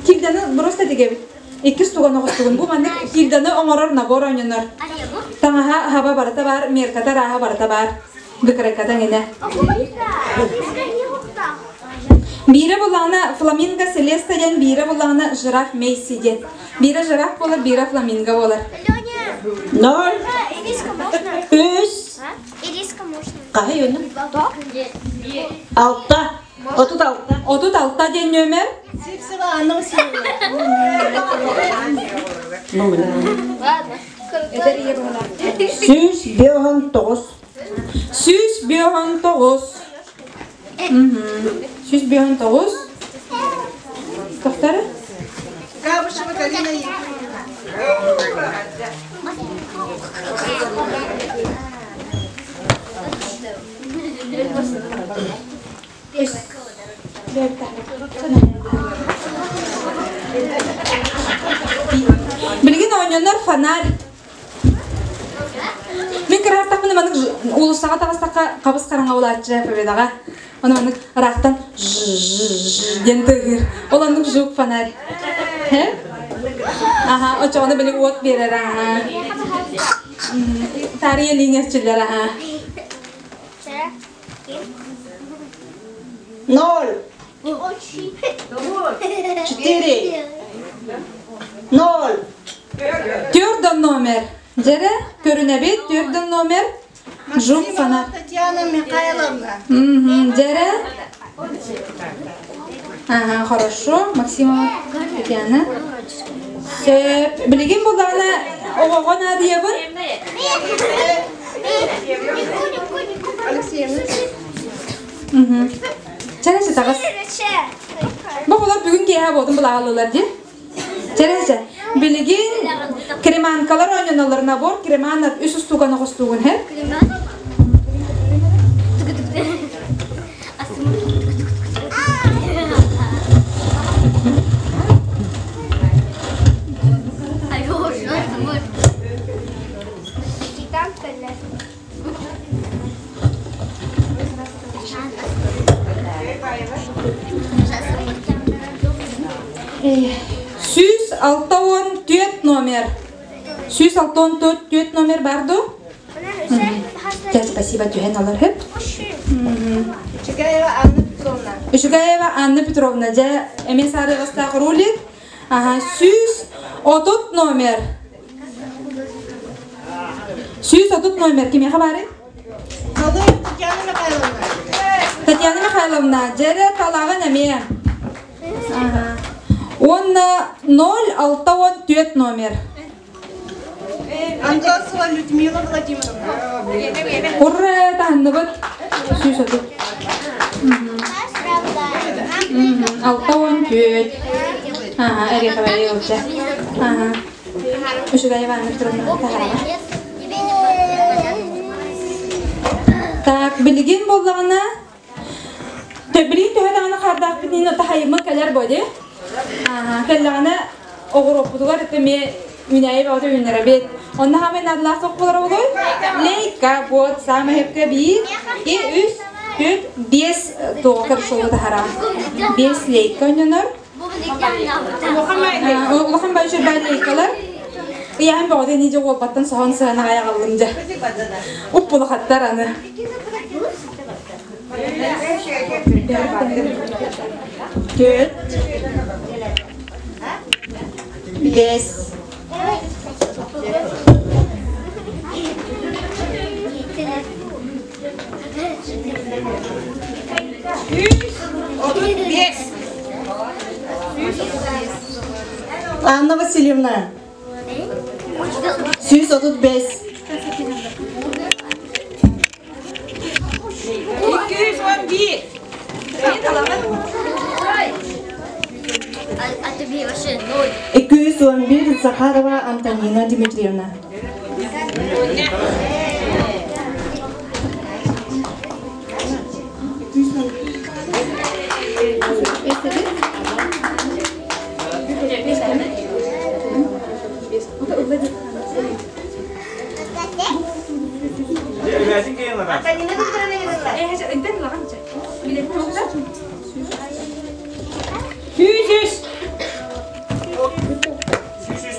Тигданы просто тигэбит. Иккис туган оҕустугун бу маннык тигданы оҥорор набор оонньонор. Таҥаһа хаба барыта баар, мерката арааһа барыта баар. Выкройката эҥинэ. Биирэ буллаҕына фламинго Селеста диэн, биирэ буллаҕына жираф Мейси диэн. Биирэ жираф буолар, биирэ фламинго буолар. Ноль. Үс. Хаһый ону? Алта. 36. 36 диэн нүөмэр. Сипсева Анна Васильевна. 159. 159. 159. Тохтары? Габышева Галина Ефимовна. Билигин оонньонор фонарь. Мин кыраартахпына маннык уулуссаҕа таҕыстахха хабыс хараҥа булааччы Победаҕа. Ону маннык ыраахтан ж диэн тыаһыыр. Ол оннук жук фонарь. Аха, очоҕуна били уот биэрэр аха. Таарыйа линияччилэр аха. Ноль. Четыре. Ноль. Төрдөн номер. Дьэрэ, көрүнэбит, төрдөн номер. Жук фонарь. Татьяна Михайловна. Дьэрэ. Ага, хорошо. Максимова Татьяна. Сөп. Билигин буллаҕына оҕоҕо наадыйабын. Алексеевна. Чэрэ сытаҕыс. Бу оҕолор бүгүн киэһэ буотун былааллылар дии. Чэрэ Билигин креманкалар оонньоноллор набор креманов үс устууганы хостуугун һэ? 164 номер. 164 номер бар ду? Сейчас, спасибо, түһэн алар хөп. Үчүгэева Анна Петровна. Үчүгэева Анна Петровна, дьэ, эмиэ саарыгастаах рулит. Ага, 130 номер. 130 номер кимиэхэ баарый? Татьяна Михайловна. Татьяна Михайловна, дьэрэ талаҕын эмиэ. Уонна 064 номер. Андросова Людмила Владимировна. Ура, таһынныбыт. 130. 64. Ага, эрихабай ылча. Ага. Үчүгэй Ивановна Петровна таһараба. Так, билигин буоллаҕына, билигин төһө даҕаны хаардаахпыт иһин таһайыммыт кэлэр боди. Кэллэҕинэ оҕуруоппутугар эмиэ үүнээйи бөҕөтө үүннэрэбит. Онно хаамай наадалаах туох буолар буолуой? Лейка, вот, самый хэпкэ биир, и үс, түөрт, биэс туоҕа коршолу таһара. Биэс лейка ойнонор. Улахан бай үчүгэй лейкалар. Ыйаан бөҕөтө ини дьэ уолбаттан соһон сыһан аҕай аҕаллым дьэ. Уп-улахаттар аны. Түөрт. Биэс. 135. Анна Васильевна. 135. 211. 211 Захарова Антонина Дмитриевна.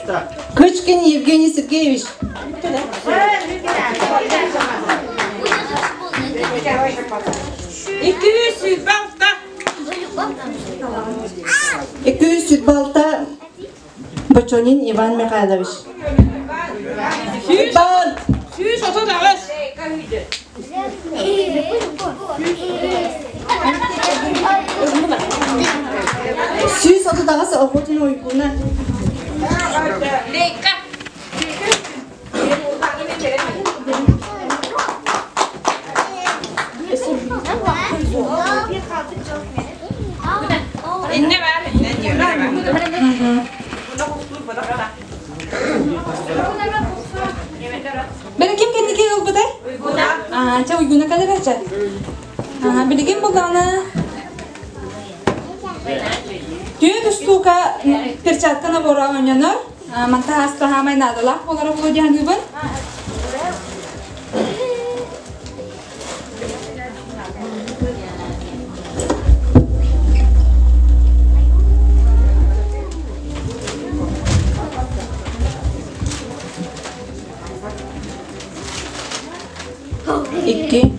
100. Кычкин Евгений Сергеевич. 206. 206 Бочонин Иван Михайлович. Уйбаан. 138. 138 Охотина Уйгуна. Лейка. Инне бар, инне диyor. Бері ким кэнники ылбытай? Аа, чэ Уйгуна кэлэр чэ. Аа, билигин буллаҕына Түүн устуука перчатка набора оонньонор. Манта хаста хаамай наадалаах буолара буолуо дии саныыбын. 2.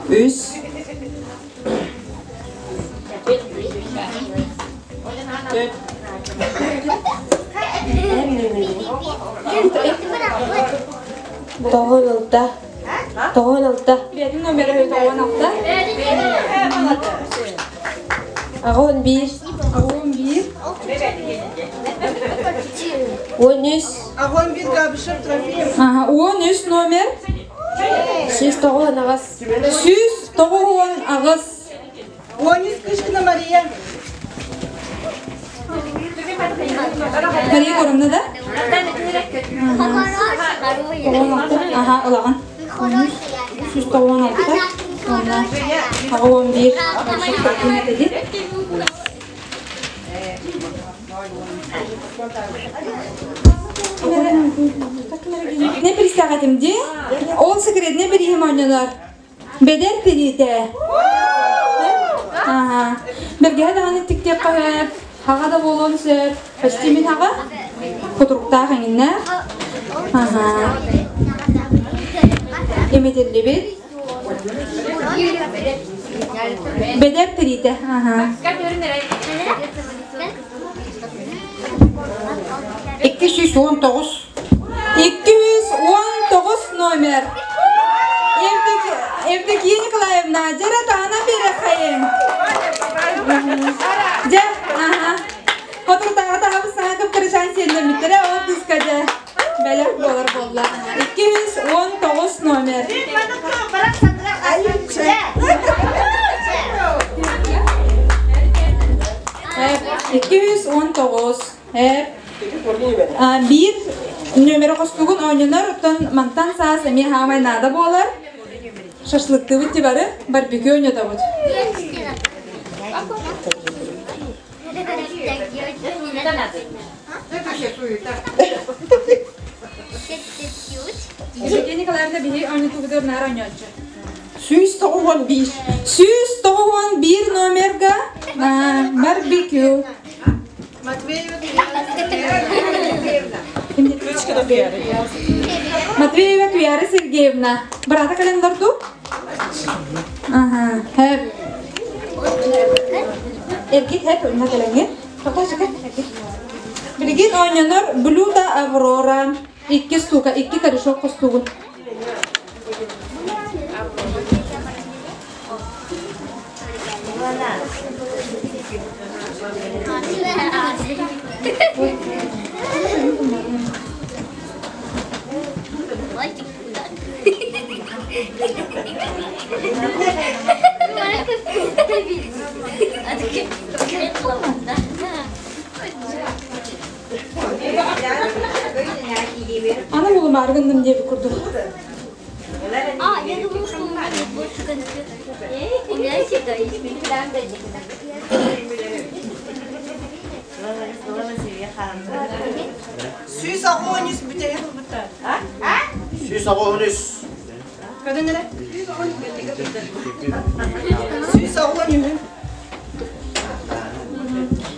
3. 4. 96. 96. Бэйэтин номера 96. 81. 81. 13. 81 Габышев Трофим. Ага, 13 номер. 198. 198. 13 Кышкина Мария. Мария Егоровна, да? Ага, ылаҕын. 196. Аҕа 11. Не пристаҕатым дии? Ол секретне бириһим оонньонор. Бэдэр тириитэ. Ага. Бэргэһэ даҕаны тиктиэххэ сөп, хаҕа да буолуон сөп. Почти мин хаҕа. Кутуруктаах эҥиннээх. Ага. Имитиллибит. Бэдэр тириитэ. Ага. 219. 219 номер. Евдокия Николаевна, дьэрэ таһынан биэрэххэйиҥ. Дьэ, аха. Хотуртааҕы таһабыс саҥа кыптарычаан сиэннэммиттэрэ, ол кыыска дьэ бэлэх буолар буолла. 219 номер. 219. Биир нүөмэрэ хостугун оонньонор, оттон мантан саас эмиэ хаамай наада буолар. Шашлыктыыбыт ти бары, барбекю оонньотобут. Евгения Николаевна биһи оонньотугутугар наар оонньооччу. 191. 191 номерга барбекю. Матвеева Туяра Сергеевна. Брата кэлэн олорду? Ага. Хэп. Эргит хэп онно кэлэҥҥин. Тоқой эргит. Билигин оонньонор блюдо Аврора. Икки штука, икки корешок хостуугун. Аны булумаары гынным диэбит курдук. А, я думала, что у меня больше конфет. У меня всегда есть. 183 бүтэйэ ылбыта. 183. Көрдүн эрэ? 183.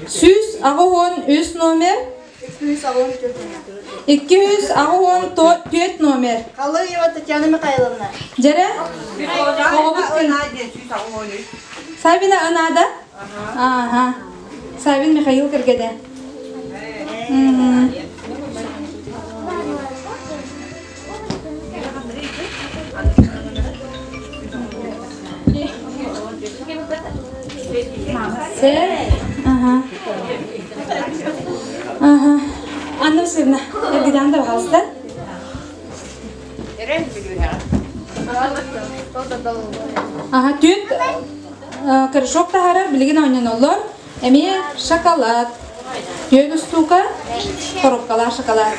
183 номер. 284. 284 номер. Халыева Татьяна Михайловна. Дьэрэ? Оҕобут күн. Савина Анада? Ага. Савин Михаил кэргэнэ. Ага. Ага. Анна Васильевна, эргидээн да баҕалыста. Ага, түт корешок таһарар, билигин оонньоноллор. Эмиэ шоколад. Түөн устуука, коробкалаах шоколад.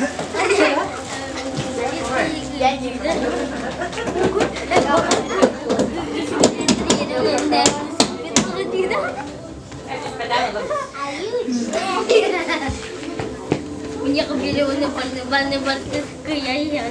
Мне купили баны 282.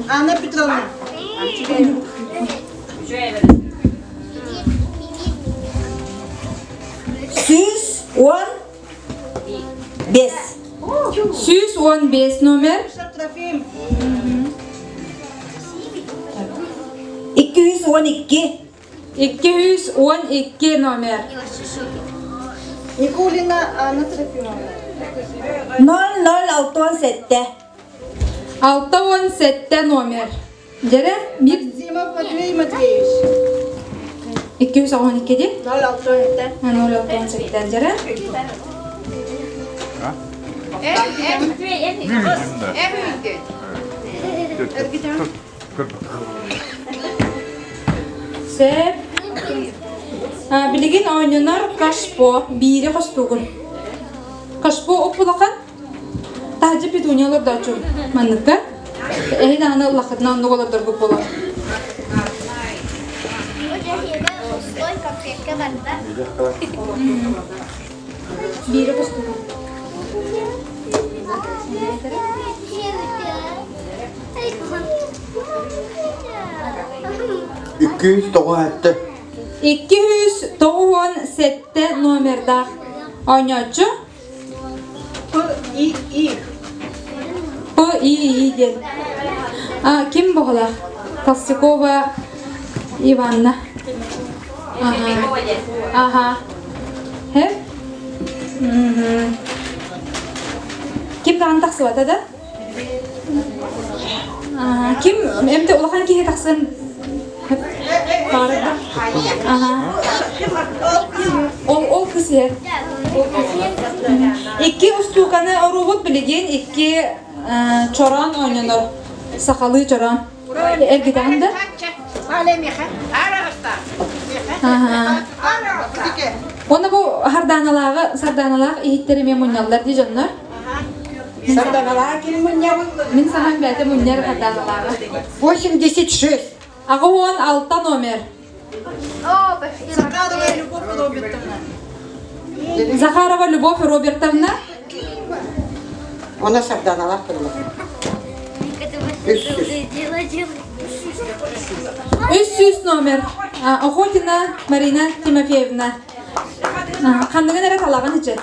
Анна Петровна. 115. 115 номер. Трофим. 212. 212 номер. Никулина Анна Трофимовна. 0067. 67 номер. Дьэрэ, биир Зимов Матвей Матвеевич. 212 ди. 067. 067 дьэрэ. Сөп. Билигин оонньонор кашпо биири хостуугун. Кашпо уп-улахан. Таһдьа петуния олордоочу манныкка. Эһин аһаны ыллаххытына оннук олордоргут буолуо. Биири хостуугун. 297. 297 номердаах оонньооччу П И И. П И И диэн. А, ким буолар? Толстякова Иванна. Ага. Ага. Хэ? Ким даҕаны тахсыбата да? Ким эмте улахан киһи тахсан Ол ол кыс иһэр. Икки устууканы оруубут билигин икки чороон оонньонор. Сахалыы чороон. Эргитэҕин да? Уонна бу хардааналааҕы, сардааналаах иһиттэр эмиэ мунньаллар дии дьоннор. Сарданалаах ким мунньабын? Мин саҥам бэйэтэ мунньар сарданалааҕы. 86. 86 номер. Захарова Любовь Робертовна. Захарова Любовь Робертовна. Она сарданалаах кылла. 300 номер. Охотина Марина Тимофеевна. Ханныгын эрэ талаҕын ичи.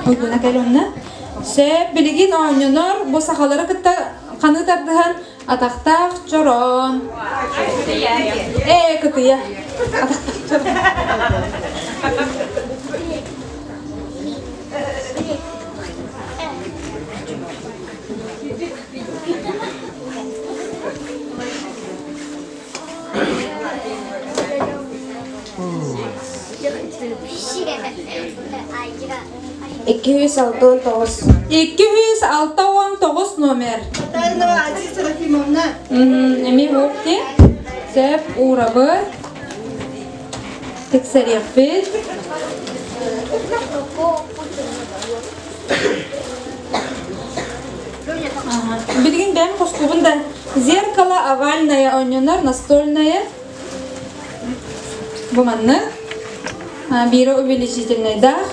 Уйгуна кэл онно. Сөп, билигин оонньонор бу сахалары кытта ханы тардыһан атахтаах чороон. Ээ, кытыйа. Атахтаах чороон. 269. 269 номер. Татаринова Азиз Серафимовна. Эмиэ уопти. Сөп уурабыт. Тиксэриэхпит. Билигин бэйэм хостуубун да зеркало овальное оонньонор, настольное. Бу манна. Биирэ увеличительнайдаах.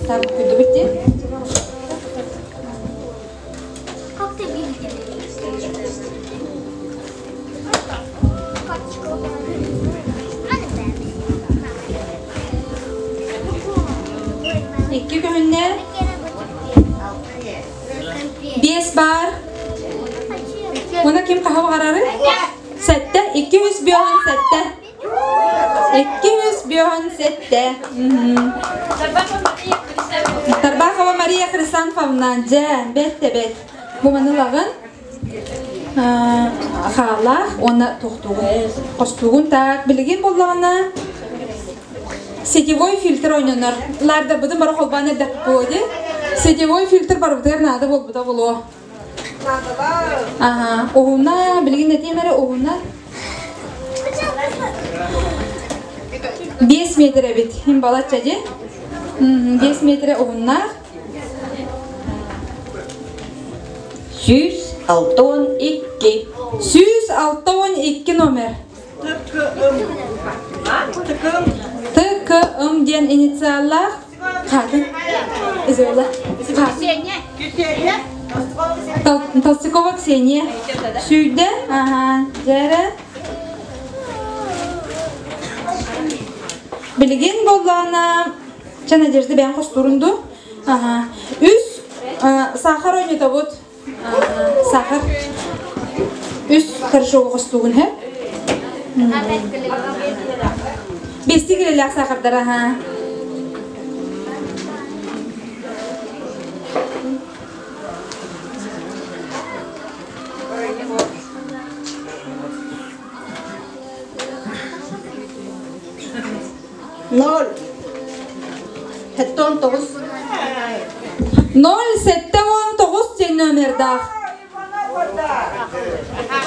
Так, күдүбүт дии. Как ты Онно ким хаһы баҕарары? Сэттэ. 257. 257. Тарбахова Мария Хрисанфовна, дьэ, бэт да бэт. Бу маны ылаҕын. Хаалаах уонна тохтугун. Хостуугун так. Билигин буоллаҕына сетевой фильтр ойнонор. Лаардарбытын бары холбоон эрдэхпит буолуо дии. Сетевой фильтр барыбытыгар наада буолбута буолуо. Аха, уһуна, билигин этиэм эрэ уһуна. 5 метр эбит. Им балачча дии. 5 метрэ уһуннаах. 162. 162 номер. ТКМ диэн инициаллаах Хатын. Изола. Ксения. Толстякова Ксения. Сүйдэ. Ага. Дьэрэ. Билигин боллаана Ча Надежда бэйэн хостуурунду. Ага. Үс сахар ойнотобут. Сахар. Үс корешогу хостуугун хэ. Бести килэлээх сахардар аха. Ноль. 79. 079 диэн номердаах.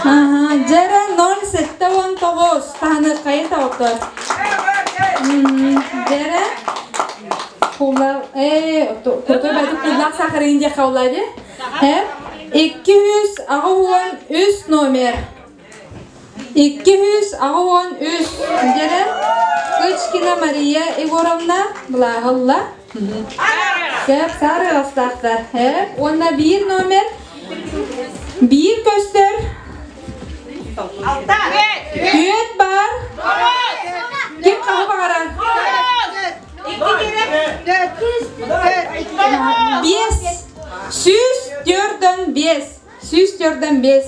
Аха, дьэрэ 079 таһыныаххайын тоҕоттор. Дьэрэ кулла ээ кутой байтык куллаах сахарыын диэххэ улаа дии. Э 283 номер. 283 дьэрэ Кычкина Мария Егоровна былааһылла. Сөп, сары астаахтар. Э, уонна биир номер биир көстөр. Түөт бар. Ким хаһы баҕарар? Биэс. 145. 145.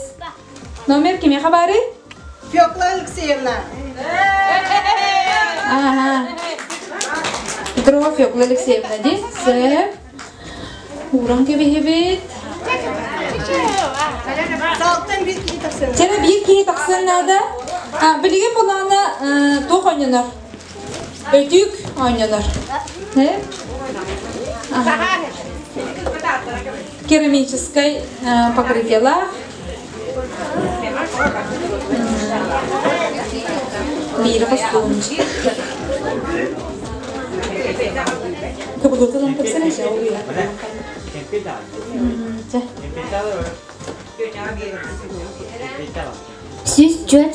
Номер кимиэхэ баарый? Фёкла Алексеевна. Ага. Петрова Фёкла Алексеевна дии. Сөп. Ууран кэбиһэбит. Салтан биир киһи тахсан. Чэрэ биир киһи тахсан наада. А, билигин булаана туох оонньонор? Өтүүк оонньонор. Э? Ага. Керамическай покрытиелаах. Биири хостуун. Кыбылытын тапсана 104.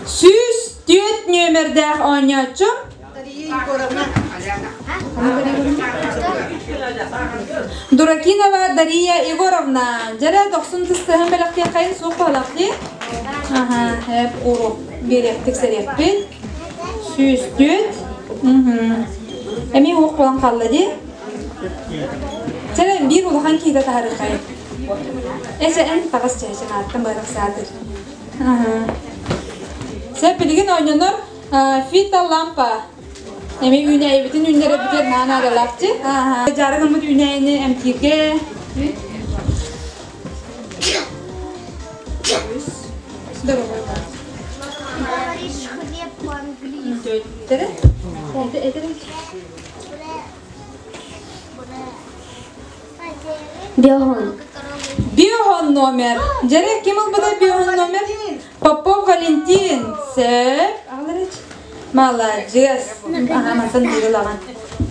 104 нүөмэрдээх оонньооччу Дуракинова Дария Егоровна. Дьэрэ дохсун тыстыһан бэлэхтиэххэйин суох буолах дии. Аха, эп урук биэриэхтик сэриэхпит. 104. Эмиэ уох буолан хаалла дии. Чэрэ биир улахан киһитэ таһарыххайын. Эсэ эн таҕыс чэһэчэн ааттан быһарах саатыр. Сэ билигин оонньонор фитолампа. Эми үүнээйибитин үүннэрэбитигэр наһаа наадалаах дии. Дьаарыгыммыт үүнээйини эмтииргэ Говоришь хлеб по-английски. Биохон. Биохон номер. Дьэрэ, ким ылбыта биохон номер? Попов Валентин. Сөп. Алырыч. Маладьыас. Аха, мантан биир ылаҕын.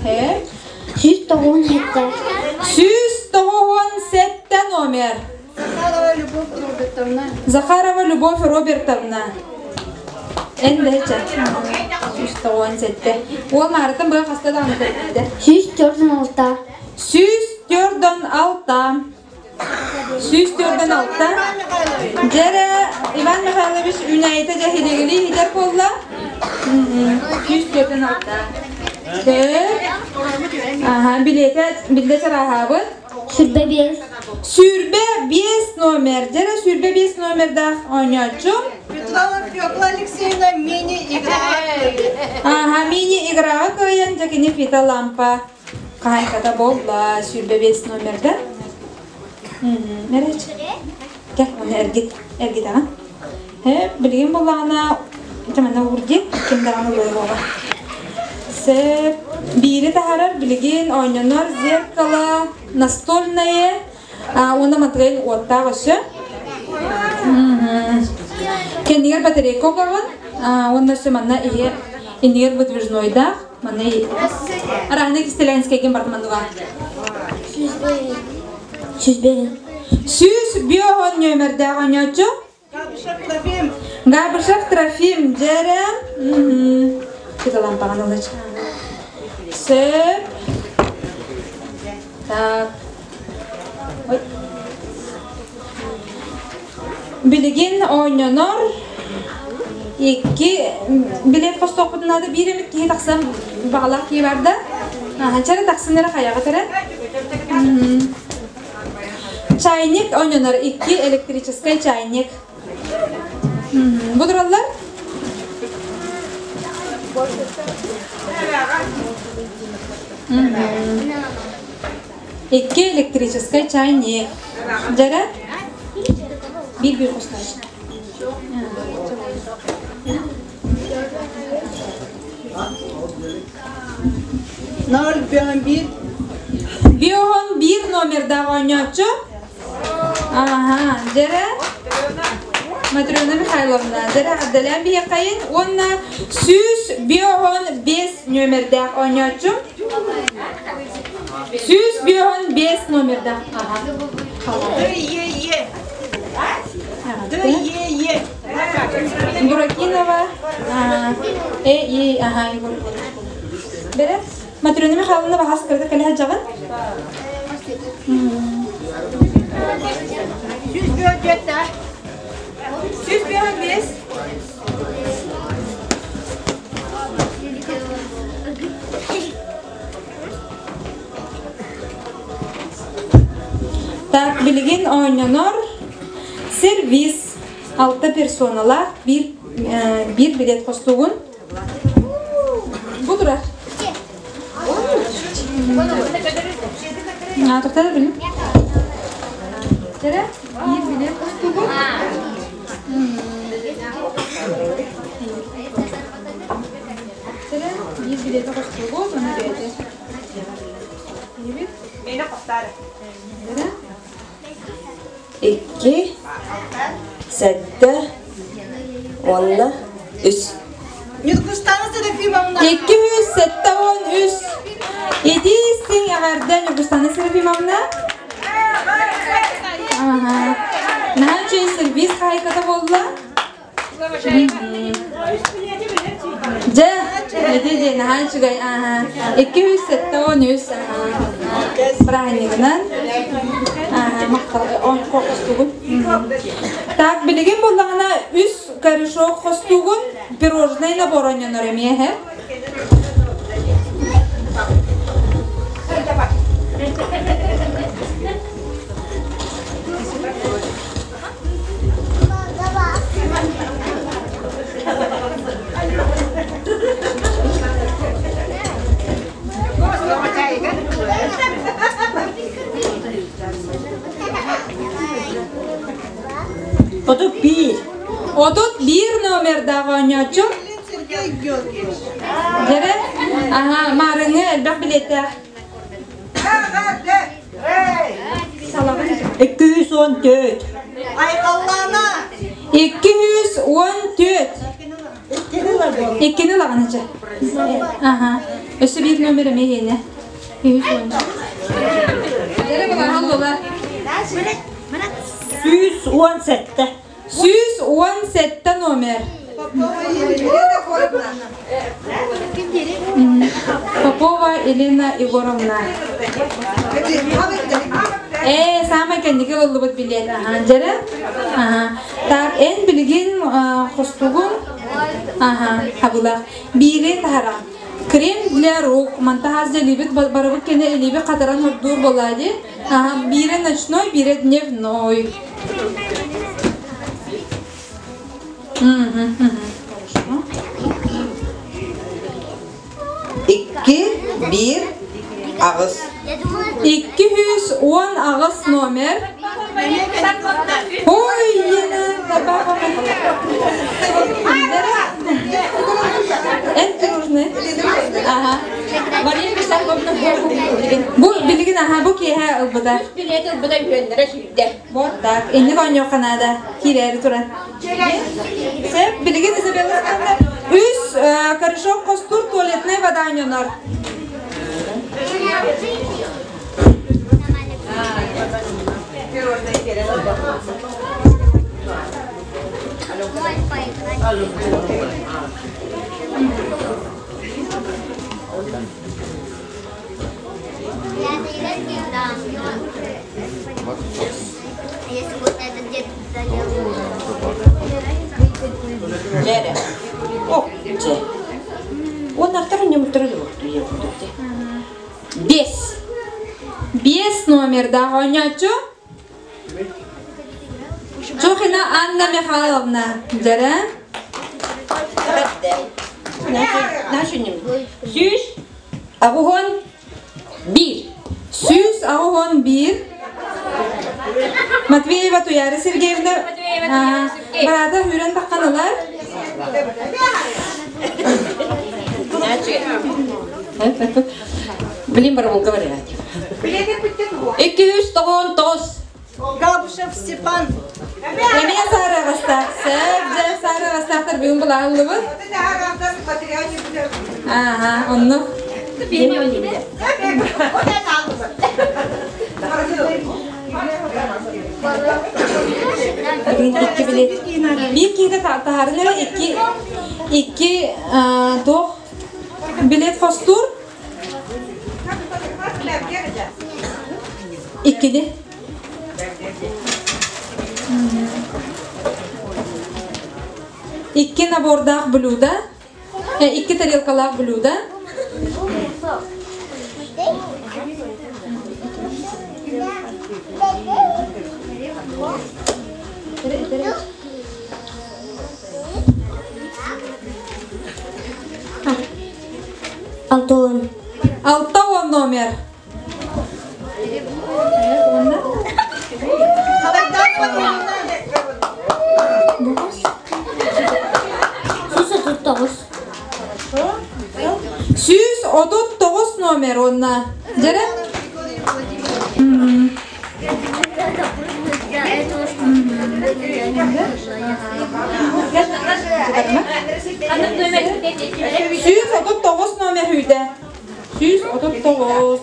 Хэ. 197. 197 номер. Захарова Любовь Робертовна. Захарова Любовь Робертовна. Эн дэчэ. 197. Уол маарытын быга хаста даҕаны көрбүттэ. 146. 146. 146. Дьэрэ Иван Михайлович үүнээйитэ дьэһилигили иһитэр буолла. 146. Аха, билиэтэ биллэ чарааһаабыт. 25. 25 номер. Дьэрэ 25 номердаах оонньооччу. Петрова Фёкла Алексеевна мини-играҕа кыайбыт. Ага, мини-играҕа кыайан дьэ кини фитолампа хаһайката буолла 25 номерда. Мэрич. Кэ, оны эргит, эргит аҕа. Э, билигин буллаҕына, итэмэнэ уурди, ким даҕаны ылыа Сөп. Биири таһарар билигин оонньонор зеркало настольное уонна матыгайын уоттаах өссө. Кэннигэр батарейка угаҕын уонна өссө манна иһи иннигэр выдвижнойдаах манна араһына кистэлээнскэйгин бартыманнуга. 101. 101 нөмердээх оонньооччу Габышев Трофим. Габышев Трофим дьэрэ. Кыталан ылыч. Сөп. Так. Ой. Билигин оонньонор икки билет хостуохпутун наада биир эмит киһи тахсан баҕалаах киһи барда. Чары тахсын эрэ хайаҕыт эрэ. Чайник оонньонор икки электрическэй чайник. Бу тураллар? Икки электрическэй чайник. Дьэрэ? Биир-биир хостоочу. Ноль бион биир. Биоһон биир номердаах оонньооччу. Аха, дьэрэ Матрена Михайловна, дьэрэ Абдалям биһиэххэйин уонна 155 нүөмэрдээх оонньооччу. 155 номердаах. Аха. Д, Е, Е. Д, Е, Е. Буракинова. Э, Е, ага, Егор. Бере. Матрена Михайловна баһас кырда кэлэ сылдьаҕын? 104 105. Так, билигин оонньонор сервис алта персоналаах биир, биир билет хостугун. Бу турар. Тоқтата білім. Тере, биир билет хостугун. Тере, биир билети хостугун, оны бэйэтэ. Икки, сэттэ, уонна үс. Ньургустана Серафимовна. 273. Ити истиҥ эҕэрдэ Ньургустана Серафимовна. Ага. Наһаа үчүгэй сервис хаһайката буолла. Дьэ, ити дии наһаа үчүгэй. Ага. 273. Празднигынан. Ага, махтал. Хостугун. Так, билигин буллаҕына үс корешок хостугун пирожнай набор оонньонор эмиэ эһэ. 31. 31 номердаах оонньооччу. Сергей Георгиевич. Дьэрэ, аха, маарыҥҥы элбэх билиэттээх. 214. Айхаллаана. 214. Иккини ылаҕын ыча. Аха. Өссө биир номер эмиэ иһинэ. 210. Дьэрэ булаһал була. 117. 117 номер. Попова Елена Егоровна. Попова Елена Егоровна. Ээ, саамай кэнники ылыллыбыт билиэт. Аха, дьэрэ. Аха. Так, эн билигин хостугун аха, хабылах. Биири таһараҕын. Крем для рук. Мантахаз делибит барыбыт кене илиби катаран хордуур буолаа Ага, биирэ ночной, биирэ дневной. Икки, биир, аҕыс. 218 номер. Ой, Елена, Эн нужны. Ага. Бу билигин аха бу киэһэ ылбыта. Билет ылбыта үһүөннэрэ сүүрдэ. Вот так. Инник оонньуохха наада. Киирээри туран. Сөп, билигин Изабелла Степановна үс корешок хостуур туалетная вода оонньонор. Дьэрэ. О, дьэ. Уоннартар ньымтыры Бес. Бес номердаах оонньооччу. Чухина Анна Михайловна. Дьэрэ. Сүүс аҕуһун биир. 181. Матвеева Туяра Сергеевна быраата үүрэн таххан ылар. Блин, барабылга барыгаат. 299. Габышев Степан. Эмиэ саарыгастаах. Сөп, дьэ саарыгастаахтар бүгүн булааллыбыт. Ааха, оннук. Икки билет. Биир киһитэ таһарын эрэ икки икки туох билет хостуур Иккини. Икки набордаах блюдо. Икки тарелкалаах блюдо. Антон. 60 номер. 139. 139 номер онна. Дьэрэ? 139 номер үйдэ. 139.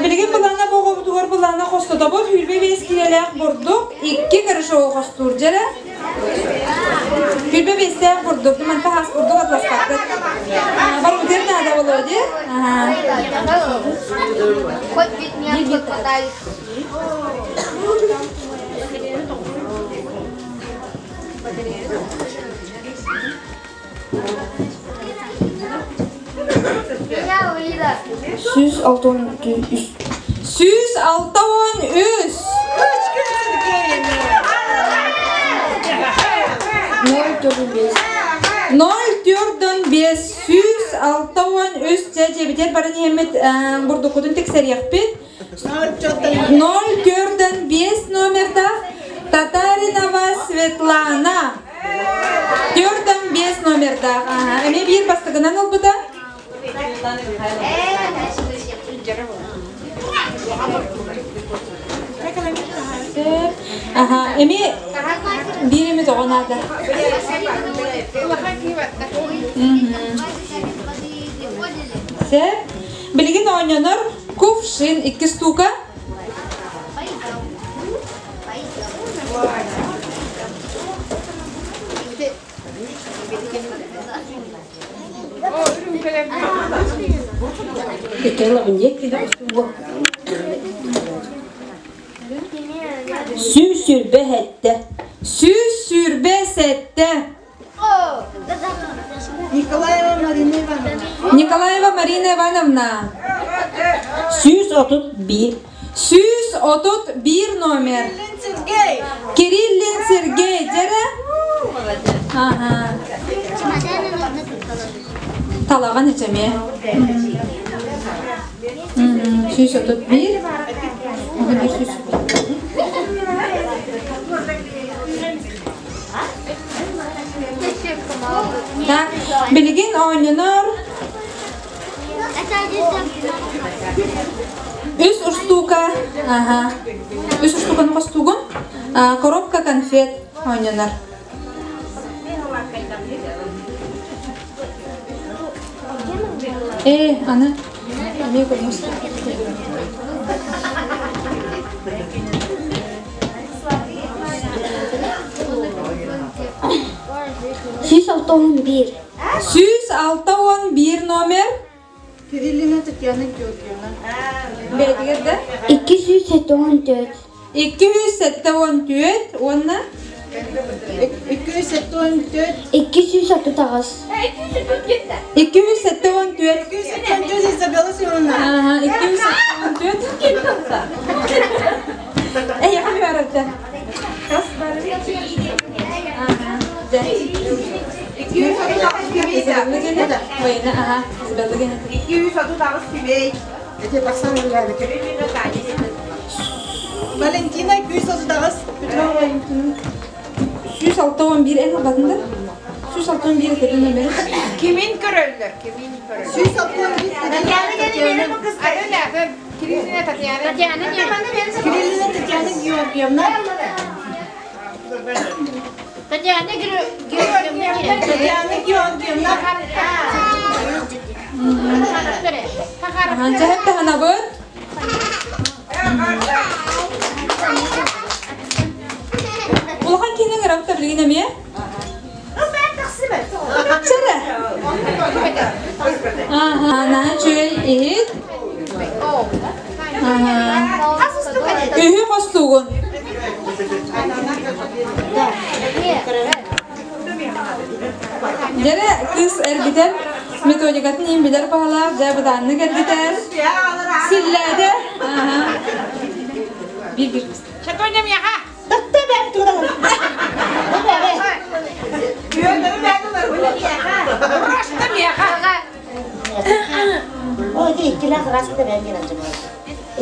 Билигин былаана боҕобутугар былаана хостотобут 25 килэлээх бурдук, икки корешогу хостуур дьэрэ. 25-тээх бурдук, манта хас бурдук атласпаппыт. Барбытыгар наада болуо дии. Хоть ведь меня хватает. 163. 163. 045. 045 163 дьэ дьиэбитигэр баран иһэммит бурдуккутун тиксэриэхпит. 045 номердаах Татаринова Светлана. 45 номердаах. Эмиэ биир бастакынан ылбыта. Аха, эми биир эми тоҕо наада. Сөп. Билигин оонньонор кувшин икки штука. 127. 127. Николаева Марина Ивановна. Николаева Марина Ивановна. 131. 131 номер. Кириллин Сергей. Кириллин Сергей. Дьэрэ? Ага. Талаҕан эчэмиэ. 131. 1 Так, билигин оонньонор үс устуука, ага, үс устууканы хостуугун, коробка конфет оонньонор. Э, аны эмиэ көрмөс. 161. 161 номер. Кириллина Татьяна Георгиевна. Бэйдигэр да? 274. 274 уонна 274. 238. 274. 274 Изабелла Семеновна. Ага, 274. Эй, я хочу барыта. Ага, да. 238 кимей. Изабелла гene. Война, ага, Изабелла гene. 238 кимей. Валентина 238. Петрова Валентина. 161 эн албатында. 161 этебин номери. Кимин көрөллөр, кимин көрөллөр. 161 Татьяна. Аны Кириллина Татьяна. Татьяна Кириллина Татьяна Георгиевна. Татьяна Георгиевна. Татьяна Георгиевна. Ага, жаһап таһанабыт. Улахан киһини ыҥырабыт билигин эмиэ. Чэрэ. Ага, наһаа үчүгэй иһит. Ага. Үһү хостуугун. Дьэрэ кыыс эргитэр методикатын иин билэр баһылаах, дьэ бытааннык эргитэр. Силлээтэ. Ага. Биир-биир. Чатоням яха.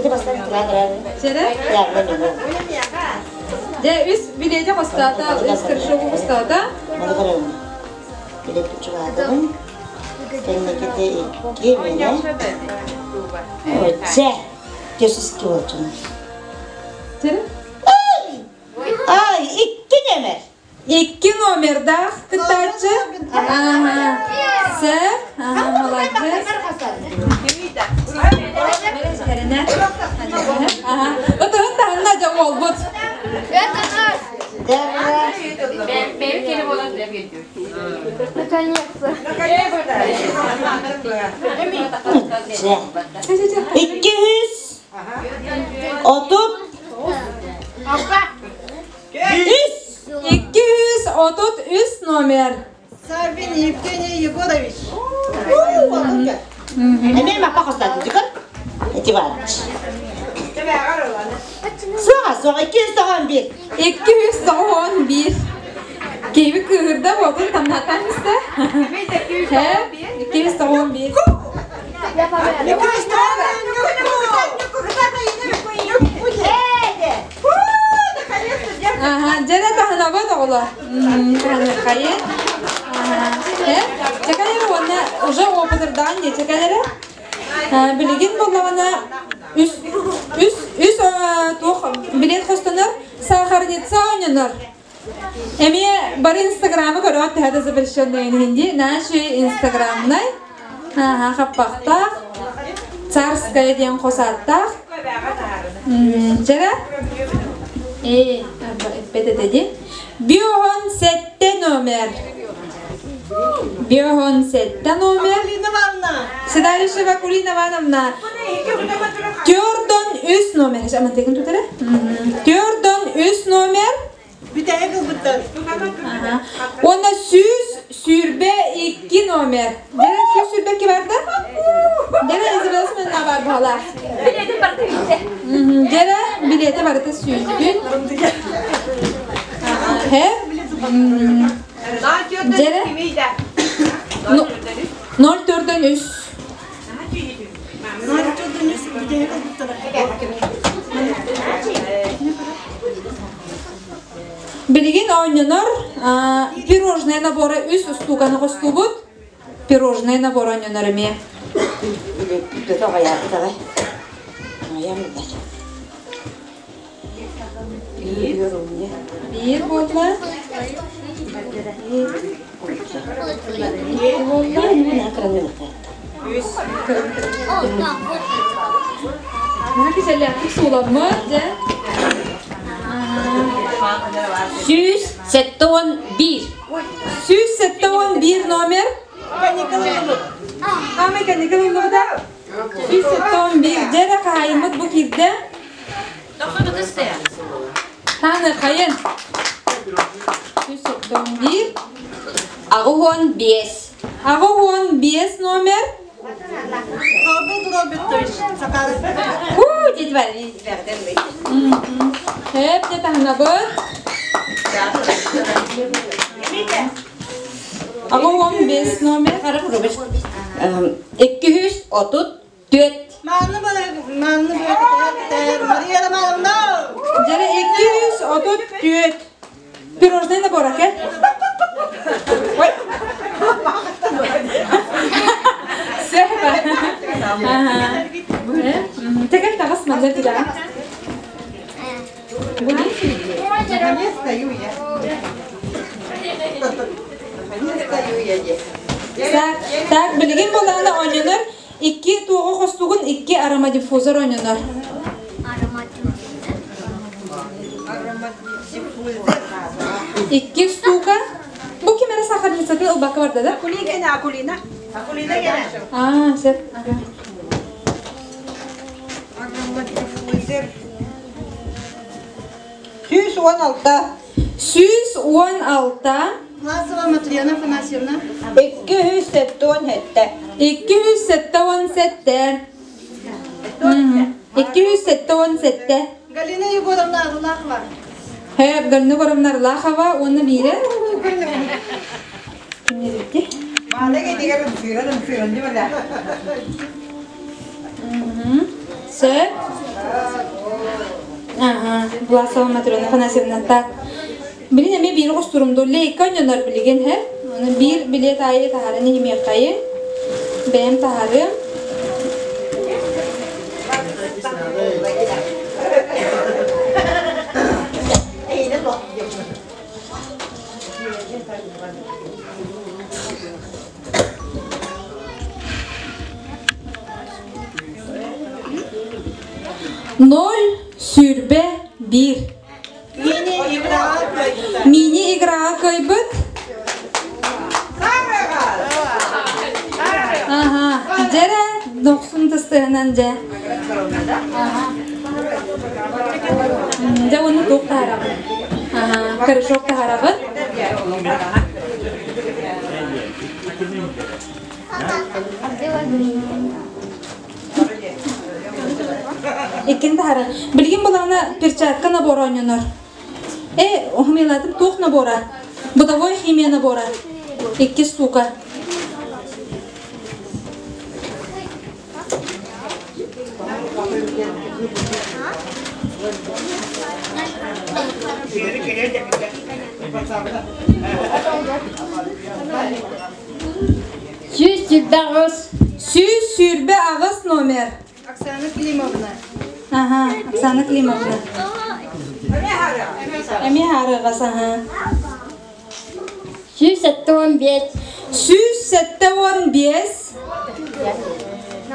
Просто меха. Чэрэ? Дьэ, үс билиэти хостоото, үс кыршогу хостоото. Чэрэ? Ай, икки номер. Икки номердаах кыттааччы. Ага. Сэр. Ага, молодец. Кэринэ. Ага. Ытыһын таһынна дьэ уолбут. 233. 233 номер. Савин Евгений Егорович. Эмиэ мапа хостаатын дьукар. Эти бар. Суоҕа, суоҕа, 291. 291. Киһи кыыһырда буолтун тамнатан истэ. 291. Ага, дьэрэ таһынабыт оҕолор. Таһыныаххайын. Ага. Чекалere уонна уже опытырдаан дии чекалere. Билигин буоллаҕына үс үс үс туох билет хостонор сахарница оонньонор. Эмиэ бары инстаграмы көрөҕүт төһө да запрещенный иһин дии. Наши инстаграмнай. Ага, хаппахтаах. Царская диэн хос ааттаах. Чэрэ? Ээ, эппэт этэ дии. Биоһон сэттэ номер. Биоһон сэттэ номер. Акулина Ивановна. Седалищева Акулина Ивановна. Төрдөн үс номер. Амантыгын тутара. Төрдөн үс номер. Бүтэһик ылбыттар. Уонна сүүс номер. Дэрэ сүүс сүрбэкки барда? Дэрэ Изабелла Семеновна бар буолар. Билетим барыта билде. Дэрэ билиэтэ барыта сүүрдүн. Хэ? Дэрэ? Ноль төрдөн үс. Билигин оонньонор пирожное набора үс устууканы хостуубут. Пирожное набор оонньонор эмиэ. Биир буолла. Кисэллээхтик сууламмыт, дьэ. 171. 171 номер. Аамай каникул ыллыбыта. 171. Дьэ эрэ хаһаайыммыт бу киирдэ. Тааны хайын. 171. 85. 85 номер. Роберт Робертович Сакаров. Уу, дед бар. Хэп, дед таһынабыт. 85 номер. 234. Маанны маанны Мария Романовна. Дьэрэ 234. Пирожное набор, окей? Ой. Сөп. Ага. Тегел тагыс манна тида. Не стою я. Не стою я здесь. Так, так, билигин болаана ойнонор. Икки туоҕу хостугун икки аромадиффузор ойнонор. Икки штука. Бу ким эрэ сахарницатын ылбакка барда да? Акулина, Акулина. Акулина гена. Аа, сөп. Аромадиффузор. 116. 116. Власова Матрена Афанасьевна. 277. 277. 277. Галина Егоровна Арулахова. Хэп, Галина Егоровна Арлахова, уонна биирэ. Кимнерити? Сөп. Ага, Власова Матрена Афанасьевна, так. Билин эмиэ биир оҕустурум лейка ойнонор билигин һэ. Оны биир билиэт аайы таһарын иһимиэххэйин. Бэйэм таһарым. Ноль 21. Мини-играҕа кыайбыт. Аха, дьэрэ, дохсун тыстыһынан дьэ. Дьэ, уонна туох таһараҕын? Аха, корешок таһараҕын. Иккин таһара. Билигин булаана перчатка набора оонньонор. Э, химиялатым туох набора? Бытовой химия набора. Икки сука. 128. 128 номер. Оксана Климовна. Ага, Оксана Климовна. Эми харыгас, аха. 175. 175.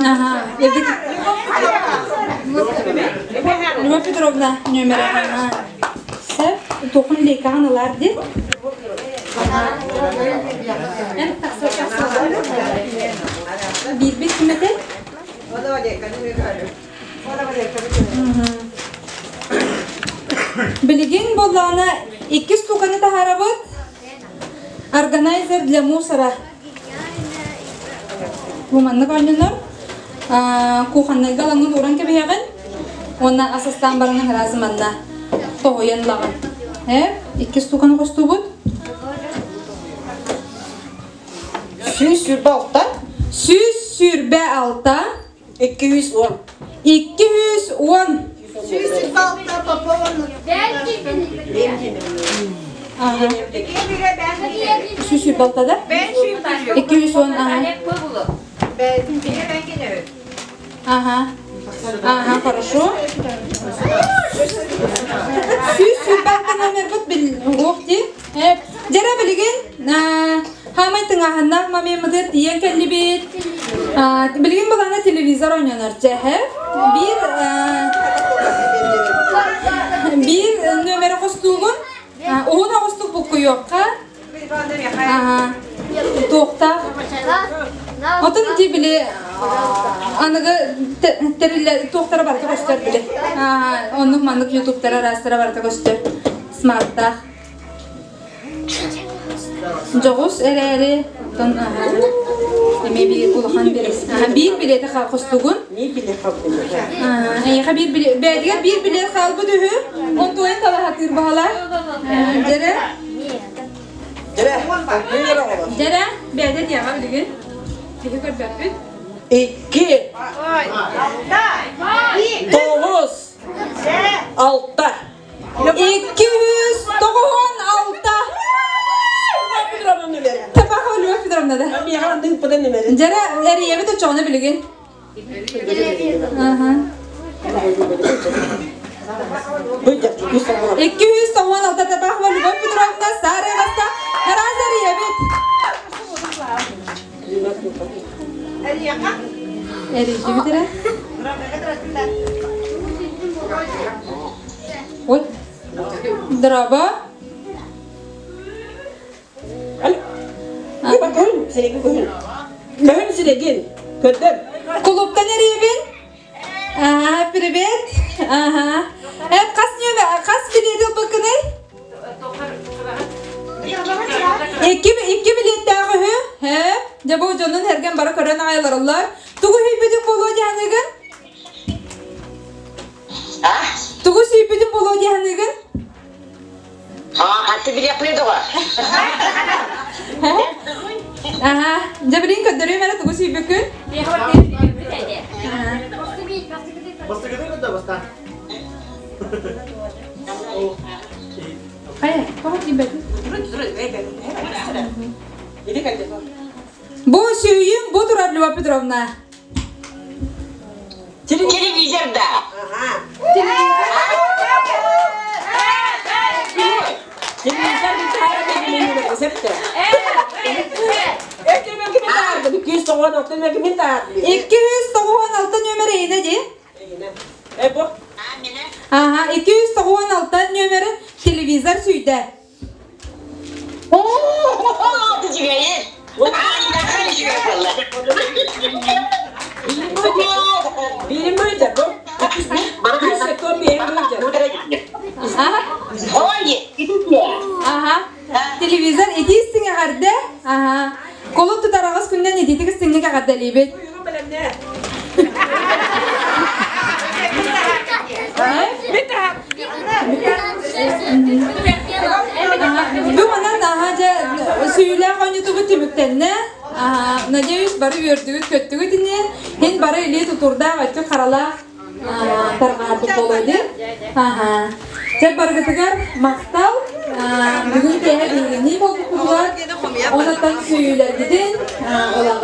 Ага. Любовь Петровна номера. Ага. Сеп, тохун лекаҕын ылар ди. Биирбит ким этэй? Билигин буоллаҕына иккис стуканы таһаарабыт. Органайзер для мусора. Бу маннык оонньонор. Кухоннайга ылаҥҥын ууран кэбиһэҕин уонна ас астаан баран араас манна тоһуйан ылаҕын. Иккис стуканы хостуубут. 126. 126. 210. 210. 126 Попова. Ага. 126 да? 210 ага. Ага. Ага, хорошо. 126 номербыт бил дии. Дьэрэ билигин хаамай тыҥааһыннаах мамеммытыгар тиийэн кэллибит. Билигин былаана телевизор ойнонор дьэһэ. Биир биир нүөмэри хостуугун. Уһун оҕустук буккуйуохха. Туохтаах. Отон ити били аныгы тэриллэр туохтара барыта көстөр били. Оннук маннык ютубтара араастара барыта көстөр. Смарттаах. Дьоҕус эрээри, оттон эмиэ биир улахан бириис. Биир билиэти хостугун. Биир билиэт хаалбыт. Эйиэхэ биир билиэт, бэйэтигэр биир билиэт хаалбыт үһү. Онтуойун талаһатыыр баһала. Дьэрэ. Дьэрэ. Дьэрэ, бэйэтэ диэҕэ билигин. Киһи көрбөппүт. 2 9 6 296. Табаха Любовь Петровна да. Дьэрэ, эрийэбит оччоҕуна билигин. Аха. 296 Табахова Любовь Петровна Сарыгаста Хараас эрийэбит. Эрийдибит эрэ. Ой. Дорообо. Көһүн сирегин көһүн. Көһүн сирегин. Көрдөр. Клубтан эрийэбин. Ага, привет. Ага. Хас нөмө, хас билет ылбыккыный? Икки билеттээх үһү. Һэ, дьэ бу дьонун эргэн бары көрөн аҕайларыллар. Тугу сүүйбүтүн буолуо дии саныыгын? Тугу сүүйбүтүн буолуо дии саныыгын? Хатты билиэхпин доҕор. Аха, дьэ билин көрдөрүөм эрэ тугу сүүйбүккүн? Бастакытын кытта бастаан. Хайа, тоҕо тиийбэтин? Бу сүүйүм бу турар Люба Петровна. Телевизор да. Телевизор 296 нөмер эйинэ дии. Аха, 296 нөмері телевизор сүүйдэ. Аха. Телевизор итии истиҥ эҕэрдэ. Аха. Кулун тутар аҕыс күннэн итиитик истиҥник эҕэрдэлиибит. Бу манан аха дьэ сүүйүлээх оонньуутубут түмүктэннэ. Надеюсь, бары үөрдүгүт, көттүгүт ини. Һин бары илии тутуурдаах, өттүк харалаах тарҕаһарбыт буолуо дии. Аха. Чэ барыгытыгар махтал. Бүгүн киэһэ биһигини буолбуккутугар онотон сүүйүүлэргитин олаҕа.